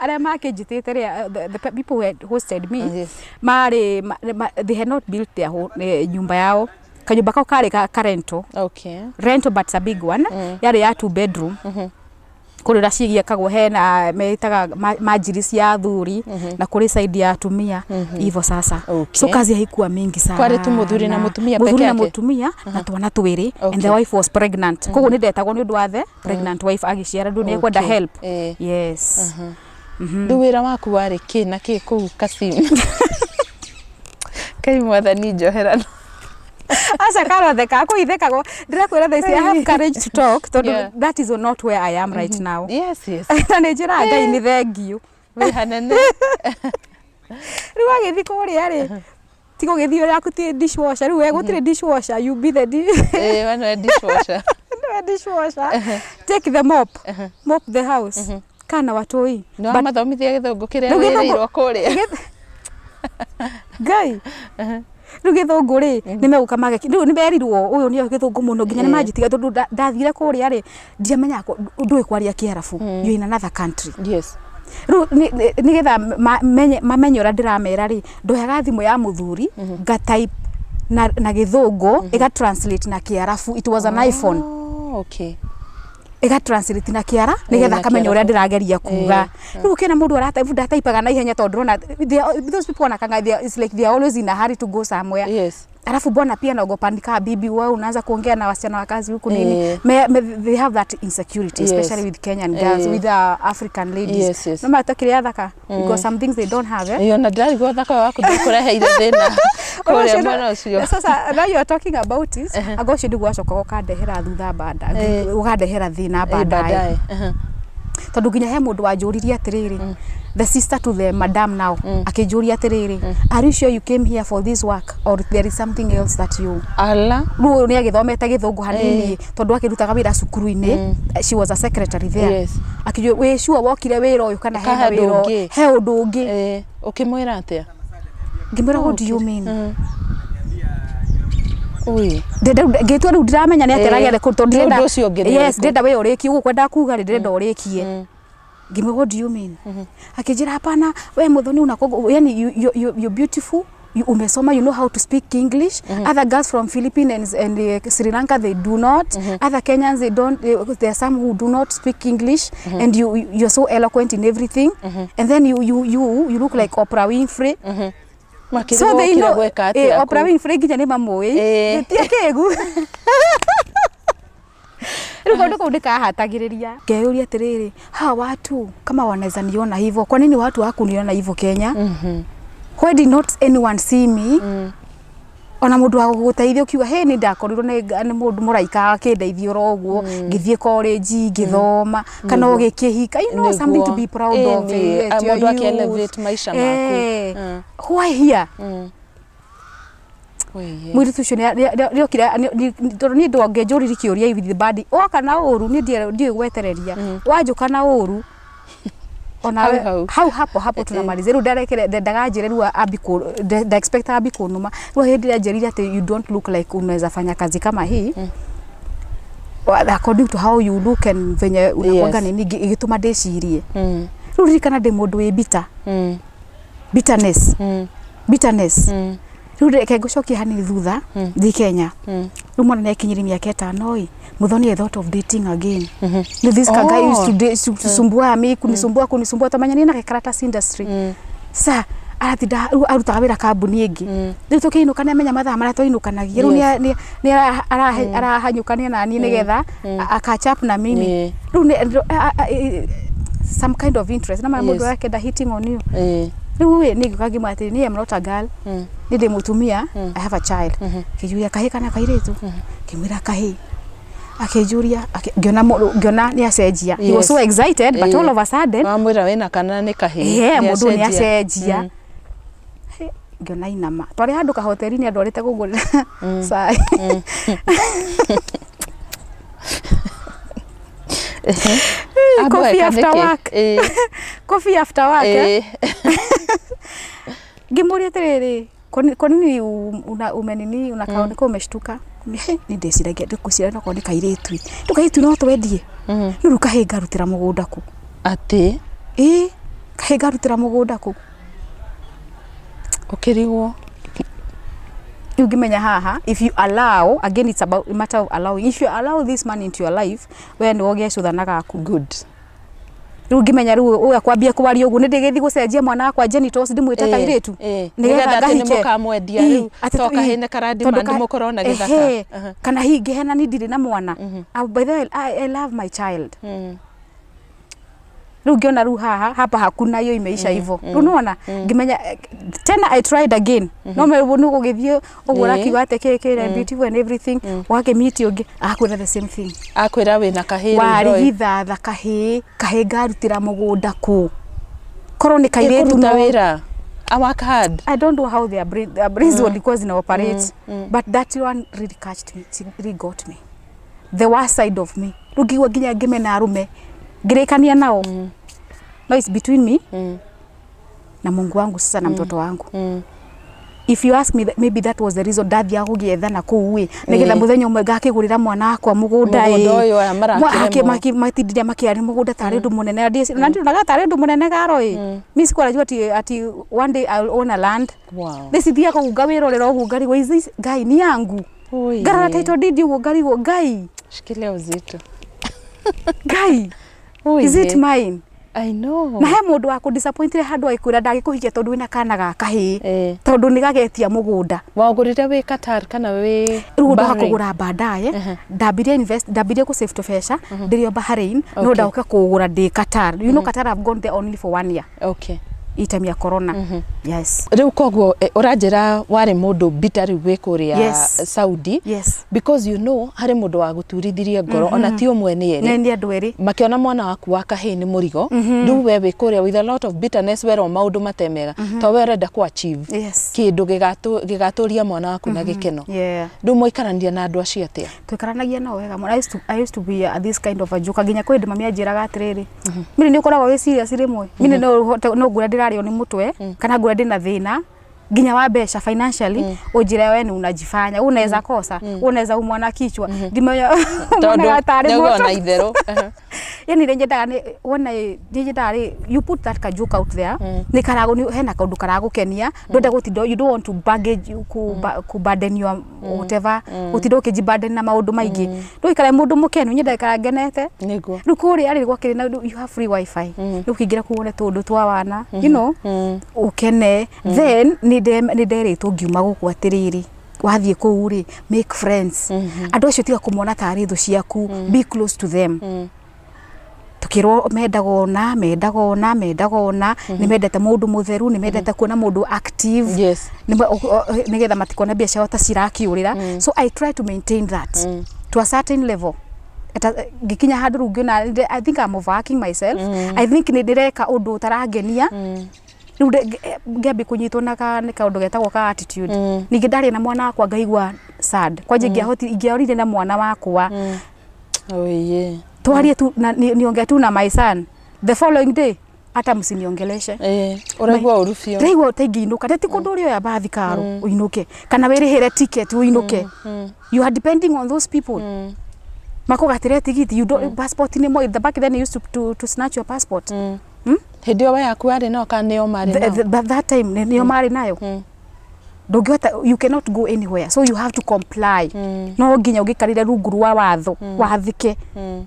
[SPEAKER 2] arĩa makĩnjĩtĩte rĩ, the people who had hosted me, marĩ they had not built their own, nyumba yao. Kanyũmba kau karĩ ka rental. Rental, but it's a big one. Yarĩ ya two bedroom. Kũrĩ ũrĩa cigiakagwo, hena metaga manjiri cia athuri na kũrĩ side ya atumia hivyo sasa. So kazi haikuwa mingi sana.
[SPEAKER 1] Kwarĩ tu mũthuri na mũtumia peke
[SPEAKER 2] Mũthuri na
[SPEAKER 1] yake?
[SPEAKER 2] Mũtumia na twana twĩrĩ, and the wife was pregnant. Koguo nĩ ndetagwo nĩ ũndũ wa the pregnant wife agĩciara, ndũ nĩ ekwenda help. Yes.
[SPEAKER 1] Rĩu wĩra waku warĩ kĩ na kĩ kũu Kasim? Kai mwathani njohera.
[SPEAKER 2] Aca karotheka akũithekagwo, ndĩrakwĩra thaa ici I have courage to talk tondũ that is not where I am right now. Na nĩ njĩraga Ngai nĩ thengiũ.
[SPEAKER 1] Wĩ hanene.
[SPEAKER 2] Rĩu agĩthiĩ kũrĩa rĩ, tiga ũgĩthiĩ ũrĩa ti dishwasher, rĩu we gũtirĩ dishwasher, you be the
[SPEAKER 1] We nĩwe dishwasher.
[SPEAKER 2] Nĩwe dishwasher, take the mop, mop the house kana watoi.
[SPEAKER 1] Nĩ wamathomithia gĩthũngũ kĩrĩa
[SPEAKER 2] Rĩu gĩthũngũ-
[SPEAKER 1] wĩrĩirwo kũrĩa?
[SPEAKER 2] Ngai, rĩu gĩthũngũ rĩ, nĩ megũka mage rĩu nĩ merirwo ũyũ nĩo gĩthũngũ mũno nginya nĩ manjitiga, tondũ ndathire kũrĩa rĩ, ndiamenyaga ndũĩ kwaria Kĩarabu, you in another country. Rĩu nĩgetha mamenye ũrĩa ndĩramera rĩ, ndoyaga thimũ ya mũthuri, ngatype na gĩthũngũ, ĩga translate na Kĩarabu. It was an iPhone.
[SPEAKER 1] Oh, okay.
[SPEAKER 2] Ĩga translate na kĩara nĩgetha
[SPEAKER 1] na
[SPEAKER 2] akamenya ũrĩa
[SPEAKER 1] Kĩarabu.
[SPEAKER 2] ndĩrageria kuga. Rĩu ũkĩona mũndũ aratype, ndataipaga na ihenya tondũ ndĩrona those people wanakanga it's like they are always in a hurry to go somewhere. Alafu bwana pia naogopa nikaa bibi wewe unaanza kuongea na wasichana wa kazi huku nini. They have that insecurity, especially with Kenyan girls, with African ladies. No matter kĩrĩa thaka, because some things they don't have, eh?
[SPEAKER 1] Ĩyo na ndĩrarigwo thaka waku ndĩkũreheire thĩna kũrĩa mwena ũcio.
[SPEAKER 2] Sasa now you are talking about it, anga ũcio nĩguo wacoka ũkandehera thutha bada, ũkandehera thĩna baadaye.
[SPEAKER 1] Baadaye.
[SPEAKER 2] Tondũ nginya he mũndũ wanjũririe atĩrĩrĩ, the sister to the madam now, akĩnjũria atĩrĩrĩ, "Are you sure you came here for this work or there is something else that you"
[SPEAKER 1] Ala.
[SPEAKER 2] Rĩu ũyũ nĩ agĩthomete gĩthũngũ hanini tondũ akĩrutaga wĩra cukuru-inĩ. She was a secretary there. Akĩnjũria, "Wĩ sure wokire wĩra ũyũ kana
[SPEAKER 1] Ka
[SPEAKER 2] hena
[SPEAKER 1] he
[SPEAKER 2] wĩra
[SPEAKER 1] ũndũ ũngĩ?"
[SPEAKER 2] He ũndũ ũngĩ?
[SPEAKER 1] Ũkĩmwĩra atĩa?
[SPEAKER 2] Ngĩmwĩra, "What do you mean?"
[SPEAKER 1] Ui.
[SPEAKER 2] Ngĩtua rĩu ndiramenya nĩ atĩa ragere kũ tondũ
[SPEAKER 1] Nĩ
[SPEAKER 2] ndĩrenda
[SPEAKER 1] ũndũ ũcio ũngĩ nĩ
[SPEAKER 2] Yes.
[SPEAKER 1] ũrĩkũ?
[SPEAKER 2] Ndĩrenda wĩra ũrĩkie, ũguo kwenda kuga rĩ, ndĩrenda ũrĩkie. Ngĩmwĩra, "What do you mean?" Akĩnjĩra, "Hapana, we Muthoni, unakogo yani you're beautiful, you umesoma, you know how to speak English. Other girls from Philippines and Sri Lanka, they do not. Other Kenyans, they don't. There are some who do not speak English, and you're so eloquent in everything, and then you look like Oprah Winfrey."
[SPEAKER 1] So they know gwĩka atĩa
[SPEAKER 2] Oprah
[SPEAKER 1] kũu?
[SPEAKER 2] Winfrey nginya nĩ mamũĩ. Ti akĩgu rĩu kaũndũ kau nĩkahatagĩrĩria, ngeyũria atĩrĩrĩ, hawa watu kama wanaweza niona hivyo, kwa nini watu hakuniona hivyo Kenya? Why did not anyone see me? Ona mũndũ wa gũgũteithia ũkiuga he nĩ ndakorirwo nĩ mũndũ mũraika akĩndeithia oro ũguo, ngĩthiĩ college ngĩthoma kana ũgĩkĩhika, something to be proud of. At your
[SPEAKER 1] Mũndũ
[SPEAKER 2] youth.
[SPEAKER 1] akĩ-elevate maisha maku.
[SPEAKER 2] Why here?
[SPEAKER 1] Wĩye.
[SPEAKER 2] Mũirĩtu ũcio nĩokire tondũ niĩ ndongĩnjũririe kĩũria with the bad woka na ũru, niĩ ndiũĩ gwetereria wanjũka na ũru ona
[SPEAKER 1] Hau hau.
[SPEAKER 2] Hau hapo hapo tunamaliza. Rĩu ndarekere ndendaga njĩre rĩu ambi kũ nda expect ambi kũnũma. Rĩu hĩndĩ ĩrĩa anjĩrire atĩ, "You don't look like unaweza fanya kazi kama hii. Well, according to how you look and venye unakuanga," nini ĩgĩtũma ndĩcirie. Rĩu ririkana ndĩ mũndũ wĩ bitter, bitterness, bitterness. Rĩu reke ngũcokie hanini thutha thi Kenya. Rĩu mwana nĩakinyirie mĩaka 5 ĩ, Muthoni, I thought of dating again. Rĩu this guy used to date, to sumbua me, kunisumbua, kunisumbua, tamenya nĩ na karatasi industry sa aratinda rĩu arutaga wĩra kambuni ĩngĩ. Rĩu tũkĩinũka nĩ amenya mathaa marĩa twainũkanagia, rĩu nĩ arahanyũkania na niĩ nĩgetha a catch up na mimi. Rĩu some kind of interest na mũndũ arakenda hitting on you. Rĩu ĩ nĩ ngĩũka ngĩmwĩra atĩrĩ, niĩ am not a girl, nĩ ndĩ mũtumia, I have a child. Akĩnjũria, "Kahĩ kana kairĩtu?" Ngĩmwĩra, "Kahĩ." Akĩnjũria, ngĩona ngĩona nĩ acenjia. He was so excited, but all of a sudden
[SPEAKER 1] Wamwĩra wĩna kana nĩ kahĩĩ,
[SPEAKER 2] mũndũ nĩ
[SPEAKER 1] nĩacenjia.
[SPEAKER 2] Acenjia. He, ngĩona inama twarĩ handũ kahoteri-inĩ andwarĩte kũngũrĩra cai.
[SPEAKER 1] Ambwa
[SPEAKER 2] Coffee
[SPEAKER 1] eka
[SPEAKER 2] after
[SPEAKER 1] nĩkĩ?
[SPEAKER 2] work. Coffee after work, eh? Ngĩmũria atĩrĩrĩ, "Kwa nini umenini unakaa mm. umeshtuka?" Nĩ ndĩciragia, ndĩkwĩciria nokorwo nĩ kairĩtu ĩ, rĩu kairĩtu no twendie rĩu, rĩu kahĩ ngarutĩra mũgũnda kũ?
[SPEAKER 1] Atĩ?
[SPEAKER 2] Ĩ, kahĩ ngarutĩra mũgũnda kũ?
[SPEAKER 1] Ũkĩrigwo.
[SPEAKER 2] Rĩu ngĩmenya haha, if you allow, again it's about a matter of allowing, if you allow this man into your life, we nĩwe ũgecũtha na gaku.
[SPEAKER 1] Good.
[SPEAKER 2] Rĩu ngĩmenya rĩu ũyũ akwambia kwaria ũguo nĩ ndĩgĩthiĩ gũcenjia mwana wakwa genitals ndĩmwĩte kairĩtu.
[SPEAKER 1] Nĩgetha atĩ nĩmũkamwendia
[SPEAKER 2] Ĩ,
[SPEAKER 1] rĩu
[SPEAKER 2] atĩ
[SPEAKER 1] to kahĩĩ nĩ
[SPEAKER 2] tondũ
[SPEAKER 1] karademand mũkorwo na gĩthaka.
[SPEAKER 2] Ehe, kana hihi ngĩhena ni ndirĩ na mwana. Ah, by the way, I love my child. Rĩu ngĩona rĩu haha hapa hakuna hiyo imeisha hivyo. Rĩu nĩwona ngĩmenya tena I tried again, no me nĩ gũgĩthiĩ ũguo ũrakiuga atĩ kĩ kĩ beautiful and everything, ũgakĩmiti ũngĩ agakwĩra the same thing.
[SPEAKER 1] Akwĩra wĩna kahĩĩ rĩu ndoĩ.
[SPEAKER 2] Warigithatha kahĩĩ, kahĩĩ ngarutĩra mũgũnda kũ korwo nĩ kairĩtu
[SPEAKER 1] Ĩkũruta
[SPEAKER 2] no
[SPEAKER 1] wĩra. I work hard.
[SPEAKER 2] I don't know how their brains walikuwa zina operate, but that one really catched me, it really got me, the worst side of me. Rĩu ngĩigua nginya ngĩmena arũme ngĩrĩkania nao. No, it's between me na Mungu wangu sasa na mtoto wangu. If you ask me that, maybe that was the reason ndathiaga gũgĩethana kũu ĩ, nĩgetha mũthenya ũmwe ngakĩgũrĩra mwana wakwa mũgũnda ĩ.
[SPEAKER 1] Mũgũnda ũyũ aya marakĩremwo.
[SPEAKER 2] Matindire makĩaria mũgũnda tarĩ ũndũ mũnene na ndionaga tarĩ ũndũ mũnene garo ĩ. Mi sikuwa najua ati one day I'll own a land. Thĩci thiaga ũguo ngawĩrorera ũguo ngarigwo, is this Ngai ni yangu?
[SPEAKER 1] Oi.
[SPEAKER 2] Ngarora title deed ũguo ngarigwo, Ngai,
[SPEAKER 1] Shikilia uzito.
[SPEAKER 2] Ngai,
[SPEAKER 1] Oi.
[SPEAKER 2] is it mine?
[SPEAKER 1] I know.
[SPEAKER 2] Na he mũndũ wa kũdisappointire handũ agĩkwĩra ndagĩkũhikia tondũ wĩna kana ga kahĩĩ, tondũ nĩ gagetia mũgũnda.
[SPEAKER 1] Wagũrire wĩ Qatar kana wĩ
[SPEAKER 2] Rĩu ũndũ wa
[SPEAKER 1] Bahrain?
[SPEAKER 2] kũgũra baadaye, ndambirie invest, ndambirie kũ save tũbeca ndĩrĩ o Bahrain, no ndoka kũgũra ndĩ Qatar. You know Qatar, I've gone there only for one year,
[SPEAKER 1] Okay.
[SPEAKER 2] i time ya corona. Yes.
[SPEAKER 1] Rĩu koguo ũranjĩra warĩ mũndũ bitter rĩu wĩ kũrĩa
[SPEAKER 2] Yes.
[SPEAKER 1] Saudi.
[SPEAKER 2] Yes.
[SPEAKER 1] Because you know harĩ mũndũ wagũturithirie ngoro, ona ti ũmwe nĩ erĩ.
[SPEAKER 2] Nĩ andũ erĩ.
[SPEAKER 1] Makĩona mwana waku wa kahĩĩ nĩ mũrigo. Rĩu we wĩ kũrĩa with a lot of bitterness, werwo maũndũ mate mega to we ũrenda kũ achieve kĩndũ gĩgatũria mwana waku na gĩkeno. Rĩu mwaikarania na andũ acio atĩa?
[SPEAKER 2] Twikaranagia nao wega mũno. I used to be this kind of a joker nginya kwĩ hĩndĩ mami anjĩraga atĩrĩrĩ, mimi nĩ ũkoragwo wĩ serious rĩmwe, mimi no ũhote no ngũra ndĩrarĩo nĩ mũtwe kana ngũra ndĩna thĩna nginya wa mbeca financially, ũnjĩre we nĩ unajifanya, unaweza kosa, unaweza umwa na kichwa, ndimenya wonaga tarĩ
[SPEAKER 1] nĩũgona
[SPEAKER 2] moto.
[SPEAKER 1] Itherũ.
[SPEAKER 2] Yani nĩ nyendaga nĩ wona nĩ nyendaga rĩ, you put that ka joke out there, nĩ karago nĩ hena kaũndũ karagũkenia, ndwenda gũtinda, you don't want to baggage ku, ku burden your whatever, gũtinda ũkĩnji burden na maũndũ maingĩ, ndũikare mũndũ mũkenu, nyendaga ikara ngenete. Rĩu kũrĩa rĩ gwakĩrĩ na you have free wifi, rĩu ũkĩingĩra kũu wone tũũndũ twa wana, ũkene. Then nĩ nderĩtwo ngiuma gũkũ atĩrĩrĩ, wathiĩ kũu rĩ, make friends, andũ acio tiga kũmona tarĩ thũ ciaku, be close to them. Tukirwo mendaga ona mendaga ona mendaga ona nĩ mendete mũndũ mũtheru, nĩ mendete kuona mũndũ active, nĩgetha matikone mbia ciao ta cirakĩũrĩra. So I try to maintain that to a certain level. Ngĩkinya handũ rĩu ngĩona I think I'm overworking myself, I think nĩ ndĩreka ũndũ ũtarangenia, rĩu ngĩambia kũnyitwo na nĩ kaũndũ getagwo ka attitude. Ningĩ ndarĩ na mwana wakwa ngaigua sad kwanja, ingĩahotire ingĩorire na mwana wakwa,
[SPEAKER 1] Oye.
[SPEAKER 2] twarie tu na niongee tu na my son, the following day hata msiniongeleshe.
[SPEAKER 1] Ũraigua ũru biũ.
[SPEAKER 2] Ndĩraigua ta ingĩinũka ndĩ ti kũndũ ũrĩoya bathi karo ũinũke kana wĩrĩhĩre ticket ũinũke. You are depending on those people makũgatĩre tigiti. You don't, passport nĩ mo the back then you used to snatch your passport.
[SPEAKER 1] Hĩndĩ ĩyo we yaku yarĩ nao kana nĩo marĩ nao?
[SPEAKER 2] That time nĩo marĩ nayo. Ndũngĩhota, you cannot go anywhere, so you have to comply. No nginya ũgĩkarĩre rungu rwa watho wathĩke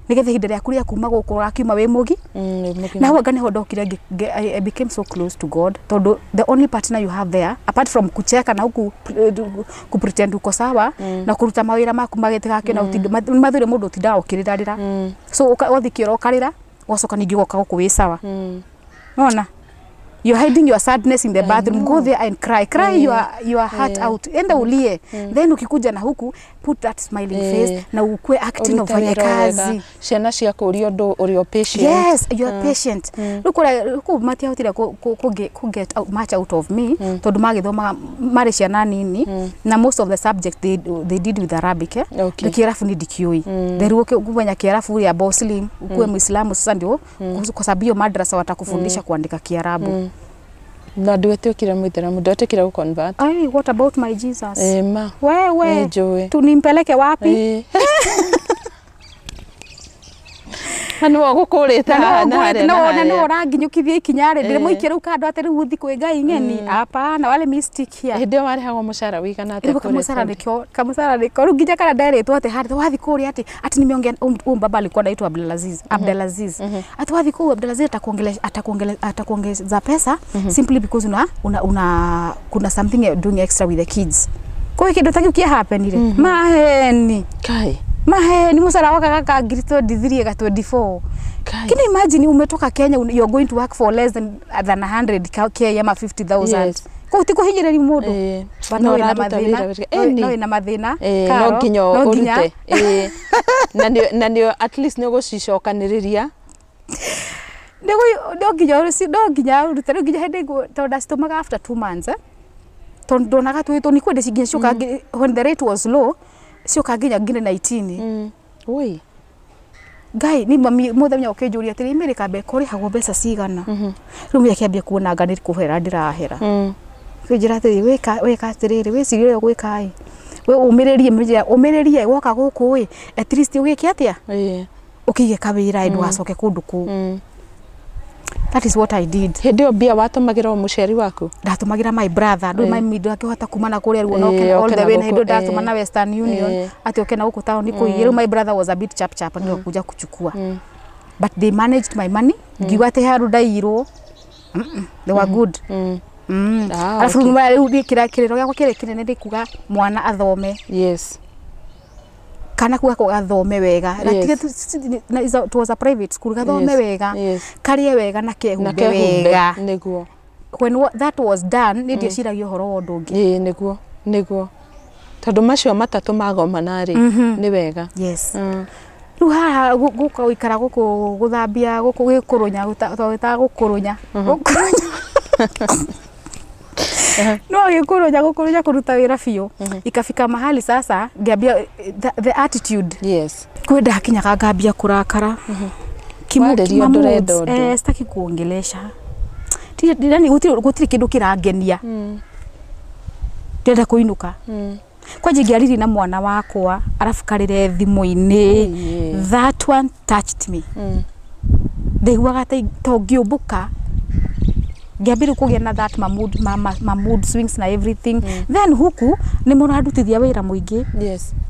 [SPEAKER 2] nĩgetha ihinda rĩaku rĩa kuma gũkũ ũrakiuma wĩ mũgi.
[SPEAKER 1] Wĩ mũgima.
[SPEAKER 2] Na hau anga nĩho ndokire I became so close to God, tondũ the only partner you have there apart from kucheka na huku ku pretend uko sawa na kuruta mawĩra maku magĩtigakĩona mathũire mũndũ ũtindaga ũkĩrĩrarĩra. So wathiĩ kĩoro ũkarĩra, ũgacoka ningĩ ũgoka gũkũ wĩ sawa. Nona you're hiding your sadness in the bathroom. Go there and cry, cry your heart out, enda ulie, then ukikuja na huku put that smiling face na ukue acting na
[SPEAKER 1] Ũrute
[SPEAKER 2] ufanye
[SPEAKER 1] wĩra wega.
[SPEAKER 2] kazi.
[SPEAKER 1] Ciana ciakũria ũndũ ũrĩ o patient.
[SPEAKER 2] Yes, you are patient. Rĩu kũrĩa kũu matiahotire ku get out, much out of me, tondũ magĩthomaga marĩ ciana nini na most of the subject they did with Arabic, eh?
[SPEAKER 1] Okay.
[SPEAKER 2] Kĩarabu ni ndikĩũĩ. Rĩu kumenya Kiarabu ya Muslim, ukuwe Muislamu sasa ndio, kwa sababu hiyo madrasa watakufundisha kuandika Kiarabu.
[SPEAKER 1] Na ndwetĩkire mũithĩramu, ndwetĩkire gũ-convert?
[SPEAKER 2] Ai, what about my Jesus?
[SPEAKER 1] Ma.
[SPEAKER 2] Wewe.
[SPEAKER 1] Nĩnjũĩ.
[SPEAKER 2] Tu nimpeleke wapi?
[SPEAKER 1] Na nĩwe ũgũkũrĩte haha na harĩa na
[SPEAKER 2] na nĩwe
[SPEAKER 1] harĩa.
[SPEAKER 2] ũranginyũkithia ikinya rĩ, ndĩrĩmũikie rĩu kando atĩ rĩu ũthi kwĩ ngai ng'eni. Hapana, wale mystic here.
[SPEAKER 1] Hĩndĩ ĩyo warĩhagwo mũcara wĩigana atĩa
[SPEAKER 2] Rĩu
[SPEAKER 1] kũrĩa
[SPEAKER 2] kamucara
[SPEAKER 1] Saudi?
[SPEAKER 2] nĩkĩo, kamucara nĩkĩo rĩu nginya kana nderĩtwo atĩ harĩ wathi kũrĩa atĩ atĩ nimeongea huyu baba alikuwa anaitwa Abdulaziz. Abdulaziz ati wathi kũu Abdulaziz atakuongeza pesa simply because una kuna something you're doing extra with the kids. Kwa hiyo kĩndũ ta kĩu kĩa happen rĩ, maheni.
[SPEAKER 1] Kai.
[SPEAKER 2] Maheni, mũcara waka gaka ngiri 23 ga 24.
[SPEAKER 1] Kai.
[SPEAKER 2] Can you imagine umetoka Kenya, you're going to work for less than 100 k ama 50,000?
[SPEAKER 1] Yes.
[SPEAKER 2] Kũu ti kũhinyĩrĩria mũndũ.
[SPEAKER 1] Ĩĩ.
[SPEAKER 2] But
[SPEAKER 1] No
[SPEAKER 2] no wĩna
[SPEAKER 1] ũraruta
[SPEAKER 2] mathĩna,
[SPEAKER 1] wĩra wega.
[SPEAKER 2] no wĩna mathĩna.
[SPEAKER 1] No nginya
[SPEAKER 2] no nginya.
[SPEAKER 1] ũrute. Ĩĩ. Na nĩ at least nĩ ũgũcicokanĩrĩria.
[SPEAKER 2] No nginya ũrute rĩu nginya hĩndĩ tondũ ndacitũmaga after 2 months, eh? Tondũ ndonaga twĩ nĩ kwenda nginya cioka when the rate was low cioka nginya ngiri 19.
[SPEAKER 1] Ui.
[SPEAKER 2] Ngai ni mami mũthenya ũkĩnjũria atĩrĩ, imĩrĩ kambe kũrĩhagwo mbeca cigana? Rĩu mami akĩambia kuona anga nĩ kũhera ndĩrahera. Kĩnjĩra atĩrĩ, wĩka atĩrĩrĩ, wĩcirie ũrĩa ũgwĩka ĩ, we ũmĩrĩrie, mĩnjĩra ũmĩrĩrie woka gũkũ ĩ, at least ũgĩke atĩa, ũkĩige kawĩra ĩ, ndũgacoke kũndũ kũu. That is what I did.
[SPEAKER 1] Hĩndĩ ĩyo mbia watũmagĩra o mũciari waku?
[SPEAKER 2] Ndatũmagĩra my brother. Ndũ my ndakĩhota kuma na kũrĩa ruo
[SPEAKER 1] Ĩĩ,
[SPEAKER 2] no all
[SPEAKER 1] oke
[SPEAKER 2] the
[SPEAKER 1] na
[SPEAKER 2] way na
[SPEAKER 1] gũkũ,
[SPEAKER 2] hĩndĩ ndatũma
[SPEAKER 1] ĩĩ.
[SPEAKER 2] na Western Union atĩ oke na gũkũ taũni kũiye. Rĩu my brother was a bit chap chap, ndio kuja kuchukua, but they managed my money. Ngiuga atĩ handũ ndaiyirwo. They were good.
[SPEAKER 1] Ah,
[SPEAKER 2] Arabu
[SPEAKER 1] okay.
[SPEAKER 2] rĩu rĩu kĩrĩro gĩakwa kĩrĩa kĩnene nĩ kuga mwana athome. Kana kuga ko gathome wega. It was a private school, gathome wega, karĩe wega na
[SPEAKER 1] Na
[SPEAKER 2] kehumbe
[SPEAKER 1] kehumbe
[SPEAKER 2] wega.
[SPEAKER 1] Nĩguo.
[SPEAKER 2] When that was done, nĩ ndieciragia ũhoro wa ũndũ ũngĩ.
[SPEAKER 1] Ĩĩ, nĩguo tondũ macio matatũ magomana rĩ, nĩ wega.
[SPEAKER 2] Yes. Rĩu haha gũka gũikara gũkũ gũthambia gũkũ gĩkũrũnya, twagĩtaga gũkũrũnya, gũkũrũnya, no gĩkũrũnya, gũkũrũnya, kũruta wĩra biũ. Ikafika mahali sasa ngĩambia the attitude. Kwĩ ndakinyaga ngambia kũrakara.
[SPEAKER 1] Warĩrio ndũrenda ũndũ.
[SPEAKER 2] Eh, sitaki kuongelesha. Yani gũtirĩ kĩndũ kĩrangenia. Ndĩrenda kũinũka. Kwanja ingĩaririe na mwana wakwa arabu karĩre thimũ-inĩ, that one touched me. Ndaiguaga ta ũngĩũmbũka. Ngĩambĩrĩria kũgĩa na that ma mood swings na everything. Then huku nĩ mũrandutithia wĩra mũingĩ.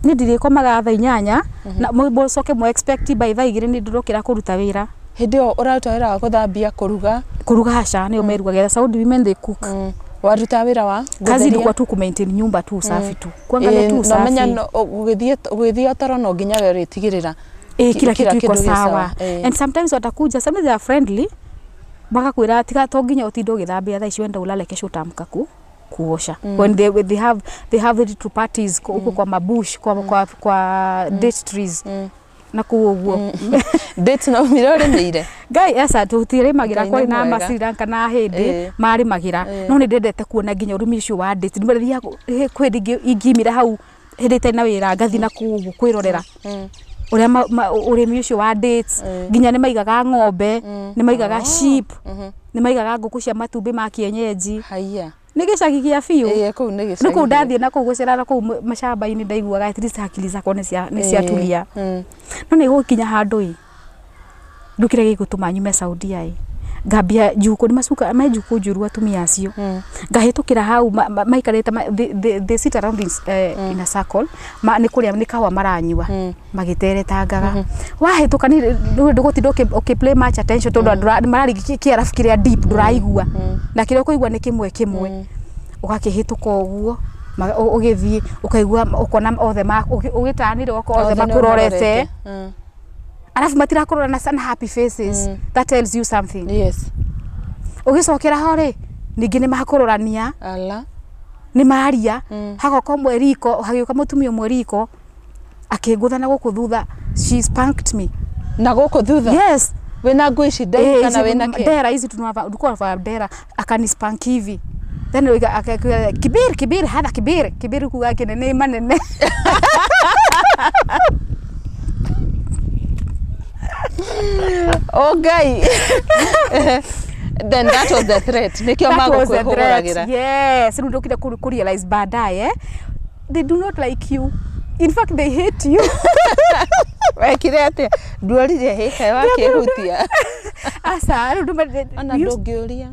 [SPEAKER 2] Nĩ ndirĩkomaga thaa 8 na mũcoke mũ expect by thaa 2 nĩ ndĩrokĩra kũruta wĩra.
[SPEAKER 1] Hĩndĩ ĩyo ũraruta wĩra wa gũthambia, kũruga?
[SPEAKER 2] Kũruga aca, nĩo merugagĩra. Saudi women, they cook.
[SPEAKER 1] Waruta wĩra wa
[SPEAKER 2] Kazi
[SPEAKER 1] gũtheria?
[SPEAKER 2] ilikuwa tu kumaintain nyumba tu, usafi tu, kuangalia tu
[SPEAKER 1] Ĩĩ, na ũmenya
[SPEAKER 2] usafi.
[SPEAKER 1] Ũgĩthiĩ toro no nginya we ũrĩtigĩrĩra
[SPEAKER 2] Eh, kila
[SPEAKER 1] kila
[SPEAKER 2] kitu iko
[SPEAKER 1] kĩndũ gĩ
[SPEAKER 2] sawa.
[SPEAKER 1] sawa, eh.
[SPEAKER 2] And sometimes watakuja, sometimes they are friendly, makakwĩra tiga to nginya ũtinde ũgĩthambia thaa ici, wenda ulale, kesho utaamka kuosha. When they have little parties huko kwa mabush, kwa date trees na kũu ũguo.
[SPEAKER 1] Dates no umire ũrĩmĩire?
[SPEAKER 2] Ngai esa tũtirĩmagĩra.
[SPEAKER 1] Ngai
[SPEAKER 2] Kwarĩ
[SPEAKER 1] nĩ
[SPEAKER 2] na
[SPEAKER 1] mwega.
[SPEAKER 2] ma Sri Lanka na hĩndĩ marĩmagĩra. No nĩ ndendete kuona nginya ũrĩmi ũcio wa dates. Nĩ kwĩ hĩndĩ ingĩimire hau hĩndĩ itarĩ na wĩra, ngathi na kũu ũguo kwĩrorera ũrĩa ũrĩmi ũcio wa dates. Nginya nĩ maigaga ng'ombe, nĩ maigaga sheep, nĩ maigaga ngũkũ cia matumbĩ ma kienyeji.
[SPEAKER 1] Haiya.
[SPEAKER 2] Nĩ gĩcagi gĩa biũ.
[SPEAKER 1] Ĩĩ, kũu nĩ gĩcagi.
[SPEAKER 2] Rĩu kũu ndathiĩ na kũu gũcera na kũu macamba-inĩ, ndaiguaga at least hakiri zakwa nĩ ciatulia. No nĩ gũkinya handũ ĩ rĩu kĩrĩa gĩgũtũma nyume Saudia ĩ, ngambia njukũ nĩ macuka me njukũ njũru atumia acio. Ngahĩtũkĩra hau maikarĩte they sit around in a circle, nĩ kũrĩa nĩ kahũa maranyua magĩteretangaga. Wahĩtũka nĩ ndũgũtinda ũkĩ play much attention tondũ andũ mararigi kĩarabu kĩrĩa deep ndũraigua, na kĩrĩa ũkũigua nĩ kĩmwe kĩmwe. Ũgakĩhĩtũka ũguo ũgĩthiĩ ũkaigua ũkona othe ũgĩtanire othe
[SPEAKER 1] Othe nĩ
[SPEAKER 2] makũrorete. Alafu matirakorora na sana happy faces. That tells you something. Ũgĩcokera ho rĩ, ningĩ nĩ makũrorania.
[SPEAKER 1] Ala.
[SPEAKER 2] Nĩ maria. Hagoka ũmwe riko, hagĩũka mũtumia ũmwe riko akĩngũtha na gũkũ thutha. She spanked me.
[SPEAKER 1] Na gũkũ thutha?
[SPEAKER 2] Yes.
[SPEAKER 1] Wĩna nguo ici ndaihu
[SPEAKER 2] Eh,
[SPEAKER 1] kana
[SPEAKER 2] ici
[SPEAKER 1] wĩna kĩ?
[SPEAKER 2] Ndera hizi tunavaa, ulikuwa unavaa ndera. Akanispank hivi, then kibir kibir hadha kibir kibir, kuga kinene manene.
[SPEAKER 1] Oh Ngai. Then that was the threat, nĩkĩo
[SPEAKER 2] That was the threat.
[SPEAKER 1] magũkwĩhũgũragĩra.
[SPEAKER 2] Yes, rĩu ndokire ku realize baadaye, eh, they do not like you. In fact, they hate you.
[SPEAKER 1] Wekire atia? Nduorire hĩka wakĩhutia.
[SPEAKER 2] Aca rĩu
[SPEAKER 1] Ona ndũngĩũria.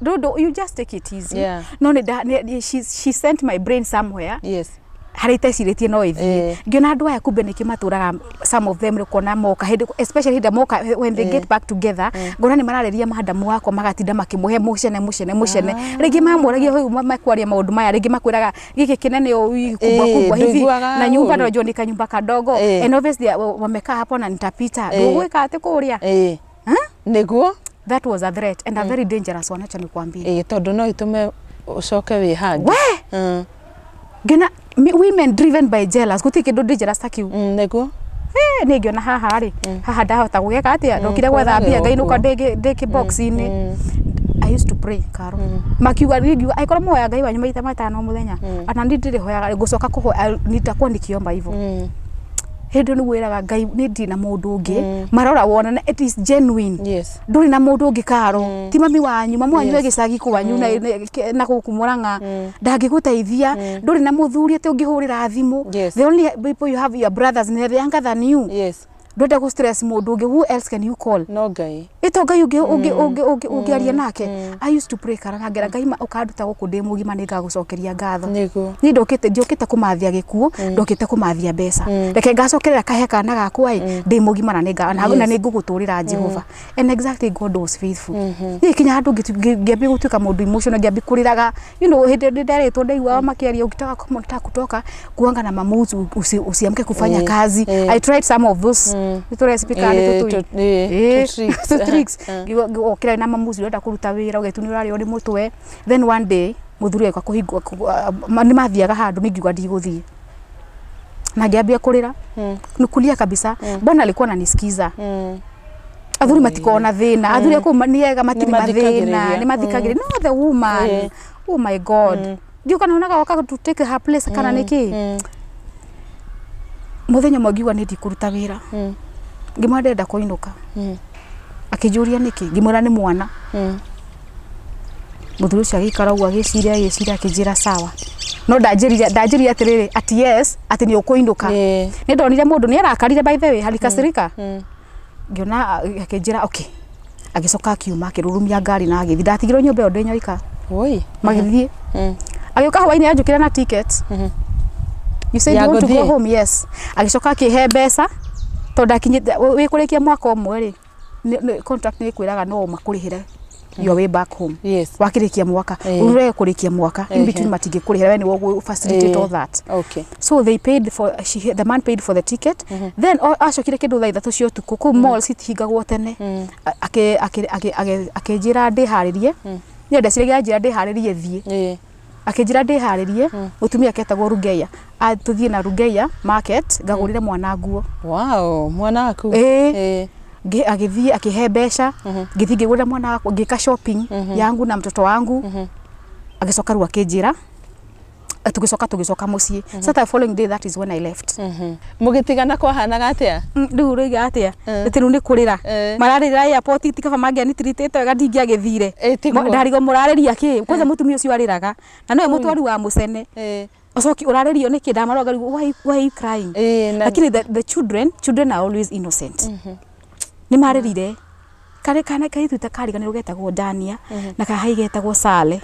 [SPEAKER 2] No, you just take it easy. No nĩ she sent my brain somewhere.
[SPEAKER 1] Yes.
[SPEAKER 2] Harĩa itecirĩtie no ĩthiĩ. Ngĩona andũ aya kumbe nĩkĩo matũraga, some of them rĩ moka hĩndĩ, especially hĩndĩ moka, when they get back together, ngona nĩ mararĩria madamu wakwa, magatinda makĩmũhe mũcene mũcene mũcene. Rĩngĩ mamũragia hau makwaria maũndũ maya, rĩngĩ makwĩraga gĩkĩ kĩnene ũũ kubwa kubwa hivi na nyumba unajua ni kanyumba kadogo, and obviously wamekaa hapo na nitapita ndũgwĩka atĩ kũrĩa.
[SPEAKER 1] Nĩguo.
[SPEAKER 2] That was a threat and a very dangerous one, acha nikwambie.
[SPEAKER 1] Tondũ no ĩtũme ũcoke wĩhange.
[SPEAKER 2] We ngena women driven by jealous, gũtirĩ kĩndũ dangerous ta kĩu.
[SPEAKER 1] Nĩguo.
[SPEAKER 2] Nĩ ngĩona haha rĩ, haha ndahota gũgĩka atĩa, ndokire gwetha mbia ngainũka ndĩ kĩbox-inĩ. I used to pray, Karo. Makiuga ngiuga angĩkorwo mũhoya Ngai wanyu maita matano mũthenya, ana niĩ ndĩrĩhoyaga, ngũcoka kũhoya nitakuwa nikiomba hivyo. Hĩndĩ nĩ wĩraga Ngai nĩ ndirĩ na mũndũ ũngĩ, marora wona it is genuine.
[SPEAKER 1] Yes.
[SPEAKER 2] Ndũrĩ na mũndũ ũngĩ, Karo. Ti mami wanyu, mami wanyu e gĩcagi kwanyu na gũkũ Murang'a, ndangĩgũteithia. Ndũrĩ na mũthuri atĩ ũngĩhũrĩra thimũ. The only people you have, your brothers, and they're younger than you.
[SPEAKER 1] Yes.
[SPEAKER 2] Ndwenda gũ stress mũndũ ũngĩ, who else can you call?
[SPEAKER 1] No Ngai.
[SPEAKER 2] Ĩto Ngai ũngĩ ũngĩaria nake. I used to pray, Kara, na ngera Ngai ũkanduta gũkũ ndĩ mũgima nĩ ngagũcokeria ngatho.
[SPEAKER 1] Nĩguo.
[SPEAKER 2] Niĩ ndokĩte, ndiũkĩte kũmathia gĩkuũ, ndokĩte kũmathia mbeca. Reke ngacokerera kahe kana gakwa ĩ ndĩ mũgima na nĩ ngũgũtũrĩra Jehova. And exactly God was faithful. Niĩ kinya handũ ngĩambia gũtuĩka mũndũ emotional, ngĩambia kũrĩraga. You know, hĩndĩ ĩrĩa nderĩtwo ndaiguaga makĩaria ukitaka kutoka kuanga na mamuzi usiamke kufanya kazi. I tried some of those nĩ recipe kana nĩ tũtui tricks. Okĩra na mamuzi ũrenda kũruta wĩra ũgetu nĩ ũrarĩo nĩ mũtwe. Then one day mũthuri agĩũka kũhingwo, nĩ mathiaga handũ, niĩ ngiuga ndigũthiĩ na ngĩambia kũrĩra, nĩ kulia kabisa. Bwana alikuwa ananisikiza. Athuri matikoragwo na thĩna, athuri kũu nĩ ega, matirĩ mathĩna, nĩ mathikagĩrĩria. No the woman, oh my God, ndiũka naonaga woka to take her place kana nĩkĩ. Mũthenya ũmwe ngiuga nĩ ndikũruta wĩra, ngĩmwĩra ndĩrenda kũinũka. Akĩnjũria nĩkĩ, ngĩmwĩra nĩ mwana. Mũthuri ũcio agĩikara ũguo agĩciria agĩciria, akĩnjĩra sawa. No ndanjĩrire atĩrĩrĩ, ati yes, atĩ nĩ ũkũinũka. Nĩ ndonire mũndũ nĩ arakarire, by the way, alikasirika. Ngĩona akĩnjĩra okay. Agĩcoka akiuma akĩrurumia ngari na agĩthiĩ. Ndatigirwo nyũmba ĩyo ndĩ nyoika.
[SPEAKER 1] Oi.
[SPEAKER 2] Magĩthiĩ. Agĩũka hwainĩ anjũkĩra na ticket. You said you want to go home, yes. Agĩcoka akĩhe mbeca tondũ ndakinyĩte wĩ kũrĩkia mwaka ũmwe rĩ, contract nĩ ĩkwĩraga no makũrĩhĩre your way back home.
[SPEAKER 1] Yes.
[SPEAKER 2] Wakĩrĩkia mwaka, ũrege kũrĩkia mwaka, in between matingĩkũrĩhĩra, we nĩwe facilitate all that.
[SPEAKER 1] Okay.
[SPEAKER 2] So they paid for, the man paid for the ticket. Then acokire kĩndũ thaa 3 cia ũtukũ, kũu mall citihingagwo tene. Akĩnjĩra ndĩharĩrie. Niĩ ndeciragia anjĩra ndĩharĩrie thiĩ. Akĩnjĩra ndĩharĩrie, mũtumia aketagwo Rugeya. Tũthiĩ na Rugeya market, ngagũrĩre mwana nguo.
[SPEAKER 1] Wow, mwana waku.
[SPEAKER 2] Agĩthiĩ akĩhe mbeca, ngĩthiĩ ngĩgũrĩra mwana wakwa, ngĩka shopping yangu na mtoto wangu. Agĩcoka rĩu akĩnjĩra, tũgĩcoka mũciĩ. So the following day, that is when I left.
[SPEAKER 1] Mũgĩtigana kwahanaga atĩa?
[SPEAKER 2] Rĩu rĩiga atĩa? Atĩ rĩu nĩ kũrĩra. Mararĩrĩra airport, ti kaba mangĩanitiritĩte wega ndingĩagĩthire. Ndarigwo mũrarĩria kĩ? Kwanza mũtumia ũcio arĩraga na nowe mũtwari wa mũcene. Ũcoki ũrarĩrio nĩkĩ? Ndamaroga rĩu, why are you crying? Lakini the children are always innocent. Nĩ marĩrire. Karĩ kana kairĩtu ta kariganĩrwo getagwo Dania na kahai getagwo Sale.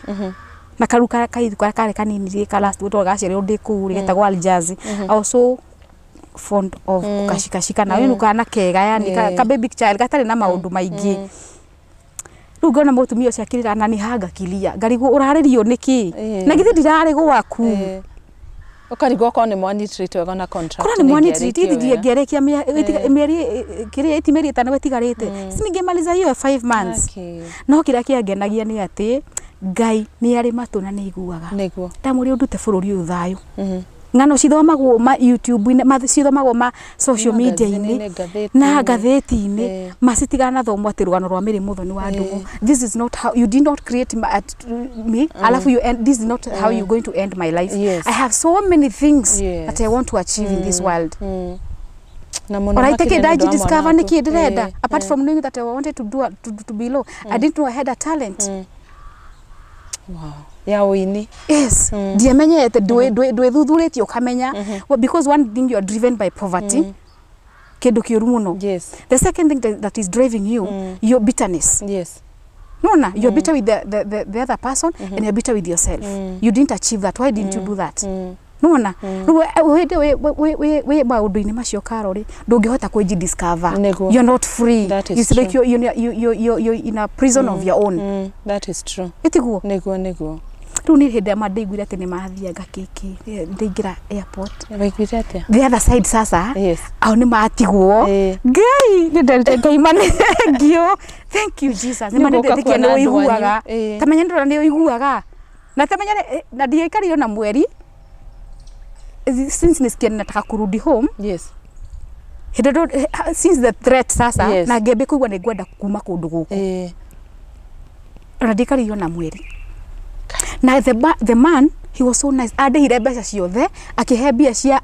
[SPEAKER 2] Na karu kairĩtu karĩa karĩ kanini rĩ ka last gũtwa gaciarirwo ndĩ kũu rĩ getagwo Aljazi. I was so fond of kũgacikacika na rĩu kana kega, yani ka baby child gatarĩ na maũndũ maingĩ. Rĩu ngona mũtumia ũcio akĩrĩra na nĩ hanga kilia, ngarigwo ũrarĩrio nĩkĩ? Na githĩ ndirarĩ gwaku?
[SPEAKER 1] Ũkarigwo okorwo nĩ mwanitreat wega na contract.
[SPEAKER 2] Korwo nĩ mwanitreat ndingĩarĩkia mĩeri kĩrĩa ĩti mĩeri 5 ĩtigarĩte. Si ningĩmaliza hiyo 5 months. No kĩrĩa kĩangenagia nĩ atĩ Ngai nĩ arĩ matũ na nĩ aiguaga.
[SPEAKER 1] Nĩguo.
[SPEAKER 2] Ndamũria ũndute bũrũri ũyũ thayũ. Ng'ano cithomagwo ma YouTube-inĩ, cithomagwo ma social media-inĩ na ngathĩti-inĩ, macitiganathomwo atĩ rũgano rwa Mary Muthoni wa Ndung'u. This is not how you did not create me. Alafu you end, this is not how you're going to end my life.
[SPEAKER 1] Yes.
[SPEAKER 2] I have so many things that I want to achieve in this world. Or I take it, I discover niki ndĩrenda. Apart from knowing that I wanted to do to be low, I didn't know I had a talent.
[SPEAKER 1] Wow. Ya ũini.
[SPEAKER 2] Yes. Ndiamenyete ndwĩthuthurĩtie ũkamenya. Well, because one thing, you are driven by poverty. Kindu kiuru muno. The second thing that is driving you, your bitterness. Nona, you're bitter with the other person and you're bitter with yourself. You didn't achieve that. Why didn't you do that? Nona, we maundu-inĩ macio Carol ndũngĩhota kwĩji discover. You're not free. It's like you're in a prison of your own.
[SPEAKER 1] That is true.
[SPEAKER 2] Ĩtiguo?
[SPEAKER 1] Nĩguo nĩguo.
[SPEAKER 2] Rĩu nĩ hĩndĩ ĩrĩa ndaiguire atĩ nĩ mathianga kĩkĩ ndaingĩra airport.
[SPEAKER 1] Waiguire atĩa?
[SPEAKER 2] The other side sasa. Au nĩ matigwo. Ngai nĩ ndarĩte Ngai mane thank you. Thank you Jesus. Nĩ mane ndĩtĩkia nĩ ũiguaga. Ta menya ndĩrona nĩ ũiguaga. Na ta menya na ndiaikarire na mweri. Since nisikia nataka kurudi home. Since the threat sasa na ngĩambia kũigua nĩ ngwenda kuma kũndũ gũkũ. Ona ndiaikarire na mweri. Na the man, he was so nice. Andĩhire mbeca ciothe, akĩhe mbia cia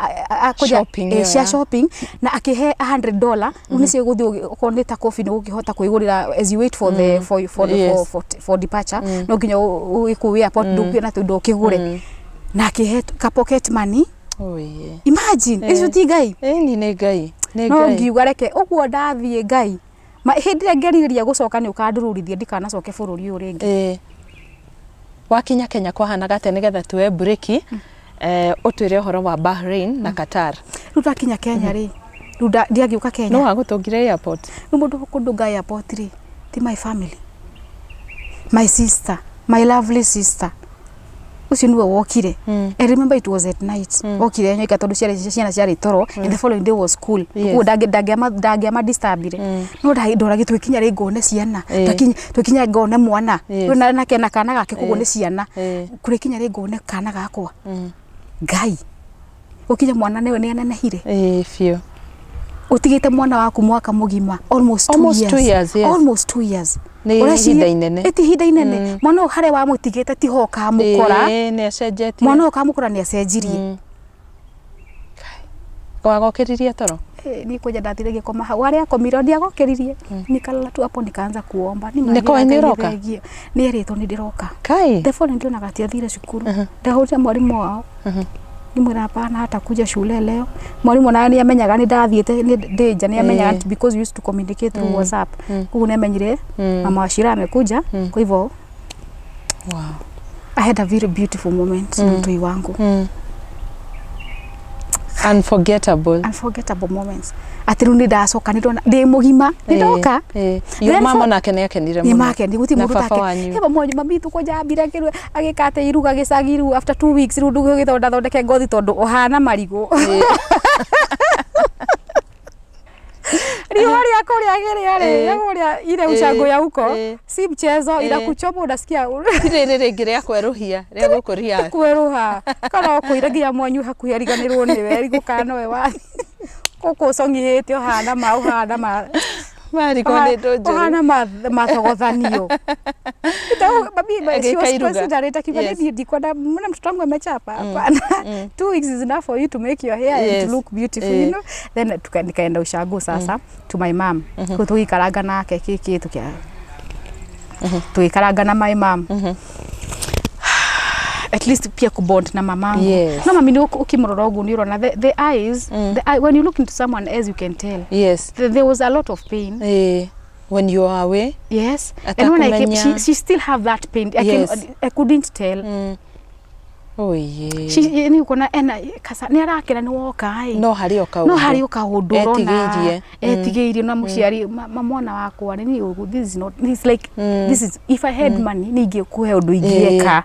[SPEAKER 2] shopping, cia shopping na akĩhe $100. Rĩu nĩcio gũthiĩ okorwo nĩ ta coffee nĩ ũgũkĩhota kwĩgũrĩra as you wait for the for departure. No nginya ũgĩkũu airport ndũkuona tondũ ũkĩgũre. Na akĩhe ka pocket money.
[SPEAKER 1] Oh yeah.
[SPEAKER 2] Imagine, icio ti Ngai.
[SPEAKER 1] Nĩ Ngai. Nĩ Ngai.
[SPEAKER 2] No ngiuga reke ũguo ndathiĩ Ngai. Ma hĩndĩ ĩrĩa ngerirĩria gũcoka nĩ ũkandururithia ndikanacoke bũrũri ũyũ rĩngĩ.
[SPEAKER 1] Wakinya Kenya kwahanaga atĩa nĩgetha tuoe breki ũtwĩre ũhoro wa Bahrain na Qatar.
[SPEAKER 2] Rĩu ndakinya Kenya rĩ, rĩu ndiagĩũka Kenya.
[SPEAKER 1] No wagũtũngire airport.
[SPEAKER 2] Rĩu mũndũ kũndũnga airport rĩ, ti my family. My sister, my lovely sister. Ũcio nĩwe wokire. I remember it was at night. Okire nyoika tondũ ciana ciarĩ toro and the following day was school. Koguo ndangĩama disturbire. No ndoragi twĩkinya rĩ ngone ciana. Twĩkinya ngone mwana. Rĩu nake na kana gake koguo nĩ ciana. Kũrĩkinya rĩ ngone kana gakwa. Ngai. Ũkinya mwana nĩwe nĩ anenehire.
[SPEAKER 1] Biũ.
[SPEAKER 2] Ũtigĩte mwana waku mwaka mũgima almost 2 years.
[SPEAKER 1] Yes.
[SPEAKER 2] Almost 2 years.
[SPEAKER 1] Nĩ ihinda inene.
[SPEAKER 2] Ĩ ti ihinda inene. Mwana ũyũ harĩa wamũtigĩte tiho ũkamũkora.
[SPEAKER 1] Nĩ acenjetie.
[SPEAKER 2] Mwana ũyũ ũkamũkora nĩ acenjirie.
[SPEAKER 1] Wagokĩririe toro?
[SPEAKER 2] Ni kwanja ndathire ngĩkoma hau harĩa akomire ndiagokĩririe. Nikalala tu hapo nikaanza kuomba.
[SPEAKER 1] Nĩ koĩ nĩ ũroka?
[SPEAKER 2] Nĩ erĩtwo nĩ ndĩroka.
[SPEAKER 1] Kai.
[SPEAKER 2] The following day onaga atiathire cukuru. Ndahũrire mwarimũ wao. Nimwĩra hapana hatakuja shule leo. Mwalimu naye nĩ amenyaga nĩ ndathiĩte ndĩ nja nĩ amenyaga because we used to communicate through WhatsApp. Koguo nĩ amenyire mama wa Shira amekuja kwa hivyo.
[SPEAKER 1] Wow.
[SPEAKER 2] I had a very beautiful moment na mtoi wangu.
[SPEAKER 1] Unforgettable.
[SPEAKER 2] Unforgettable moments. Atĩ rĩu nĩ ndacoka nĩ ndona ndĩ mũgima nĩ ndoka.
[SPEAKER 1] Yo mama nake nĩ akenire mũno.
[SPEAKER 2] Nĩ makeni gũtirĩ mũndũ take. He mama wanyu mami tũkwanja ambire kĩrwe agĩkate iruga gĩcagi rĩu after 2 weeks rĩu ndũgĩgĩthonda thondeke ngothi tondũ ũhana marigũ. Riũa rĩa kũrĩa kĩrĩa rĩ kũrĩa ile ushago ya huko si mchezo inakuchoma unasikia
[SPEAKER 1] rĩrĩ rĩngĩ rĩa kwerũhia rĩa gũkũria
[SPEAKER 2] kwerũha kana ũkũira nginya mwanyu hakuhĩ ariganĩrwo nĩwe arigwo kana nowe wathi gũkũ ũcong'ihĩte ũhana ma ũhana ma
[SPEAKER 1] marigũ nĩ ndũ njũru
[SPEAKER 2] ũhana mathogothanio. Mami she was considerate akiuga niĩ ndikwenda mbona mtoto wangu amechapa hapana. 2 weeks is enough for you to make your hair and to look beautiful, you know. Then nikaenda ushago sasa to my mom. Kũu tũgĩikaranga nake kĩkĩ tũgĩikaranga na my mom. At least pia kubond na mamangu. No mami ni ukimrora ũguo nĩ ũrona the eyes, the eye, when you look into someone else you can tell.
[SPEAKER 1] Yes.
[SPEAKER 2] There was a lot of pain.
[SPEAKER 1] When you are away.
[SPEAKER 2] Yes. And when I came, she still have that pain. I couldn't tell.
[SPEAKER 1] Oh yeah.
[SPEAKER 2] She ni ukona ena kasa ni arakena ni woka ai.
[SPEAKER 1] No hari o kaundu.
[SPEAKER 2] No hari o kaundu urona. Etigeirie na muciari mwana wakwa ni this is not this like this is if I had money ni ingikuhe undu ingieka.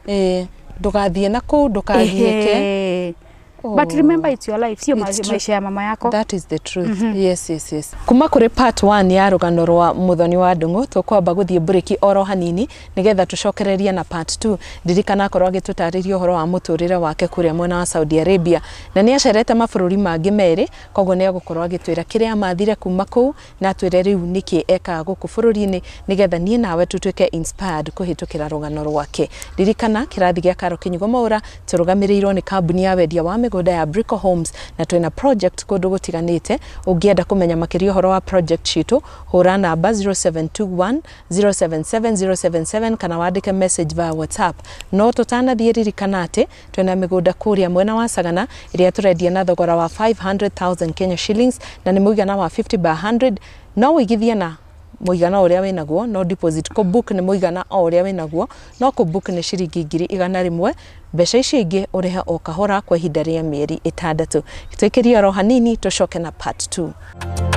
[SPEAKER 1] Ndugathie na kuu ndukathieke.
[SPEAKER 2] But remember it's your life, sio maisha ya mama yako.
[SPEAKER 1] That is the truth. Yes, yes, yes. Kuma kuri part 1 ya rugano rwa Muthoni wa Ndung'u tukwamba guthie buriki oro hanini nigetha tucokererie na part 2. Ndirikana akorwo agitutariria uhoro wa muturire wake kuria mwena wa Saudi Arabia na ni acerete mabũrũri mangĩ merĩ, koguo ni agukorwo agitwira kiria mathire kuma kuu na atwire riu niki ekaga guku bũrũri-inĩ nigetha nie nawe tutuike inspired kuhitukira rugano rwake. Ndirikana kirathi gia Karo Kinyugo Mwaura turugamirirwo ni kambuni ya wendia wa mĩgũnda ya Brico Homes na twĩna project kũndũ gũtiganĩte. Ũngĩenda kũmenya makĩria ũhoro wa project citũ, hũra namba 0721 077 077 kana wandĩke message via WhatsApp. No tũtanathiĩ, ririkana atĩ twĩna mĩgũnda kũrĩa mwena wa Sagana ĩrĩa tũrendia na thogora wa 500,000 Kenya shillings, na nĩ mũigana wa 50 by 100. No ũigithie na mũigana ũrĩa wĩnaguo, no deposit kũ book nĩ mũigana o ũrĩa wĩnaguo, no kũ book nĩ ciringi 100,000. Mbeca icio ingĩ ũrĩhe o kahora kwa ihinda rĩa mĩeri 6. Twĩkĩrie oro hanini, tũcoke na part 2.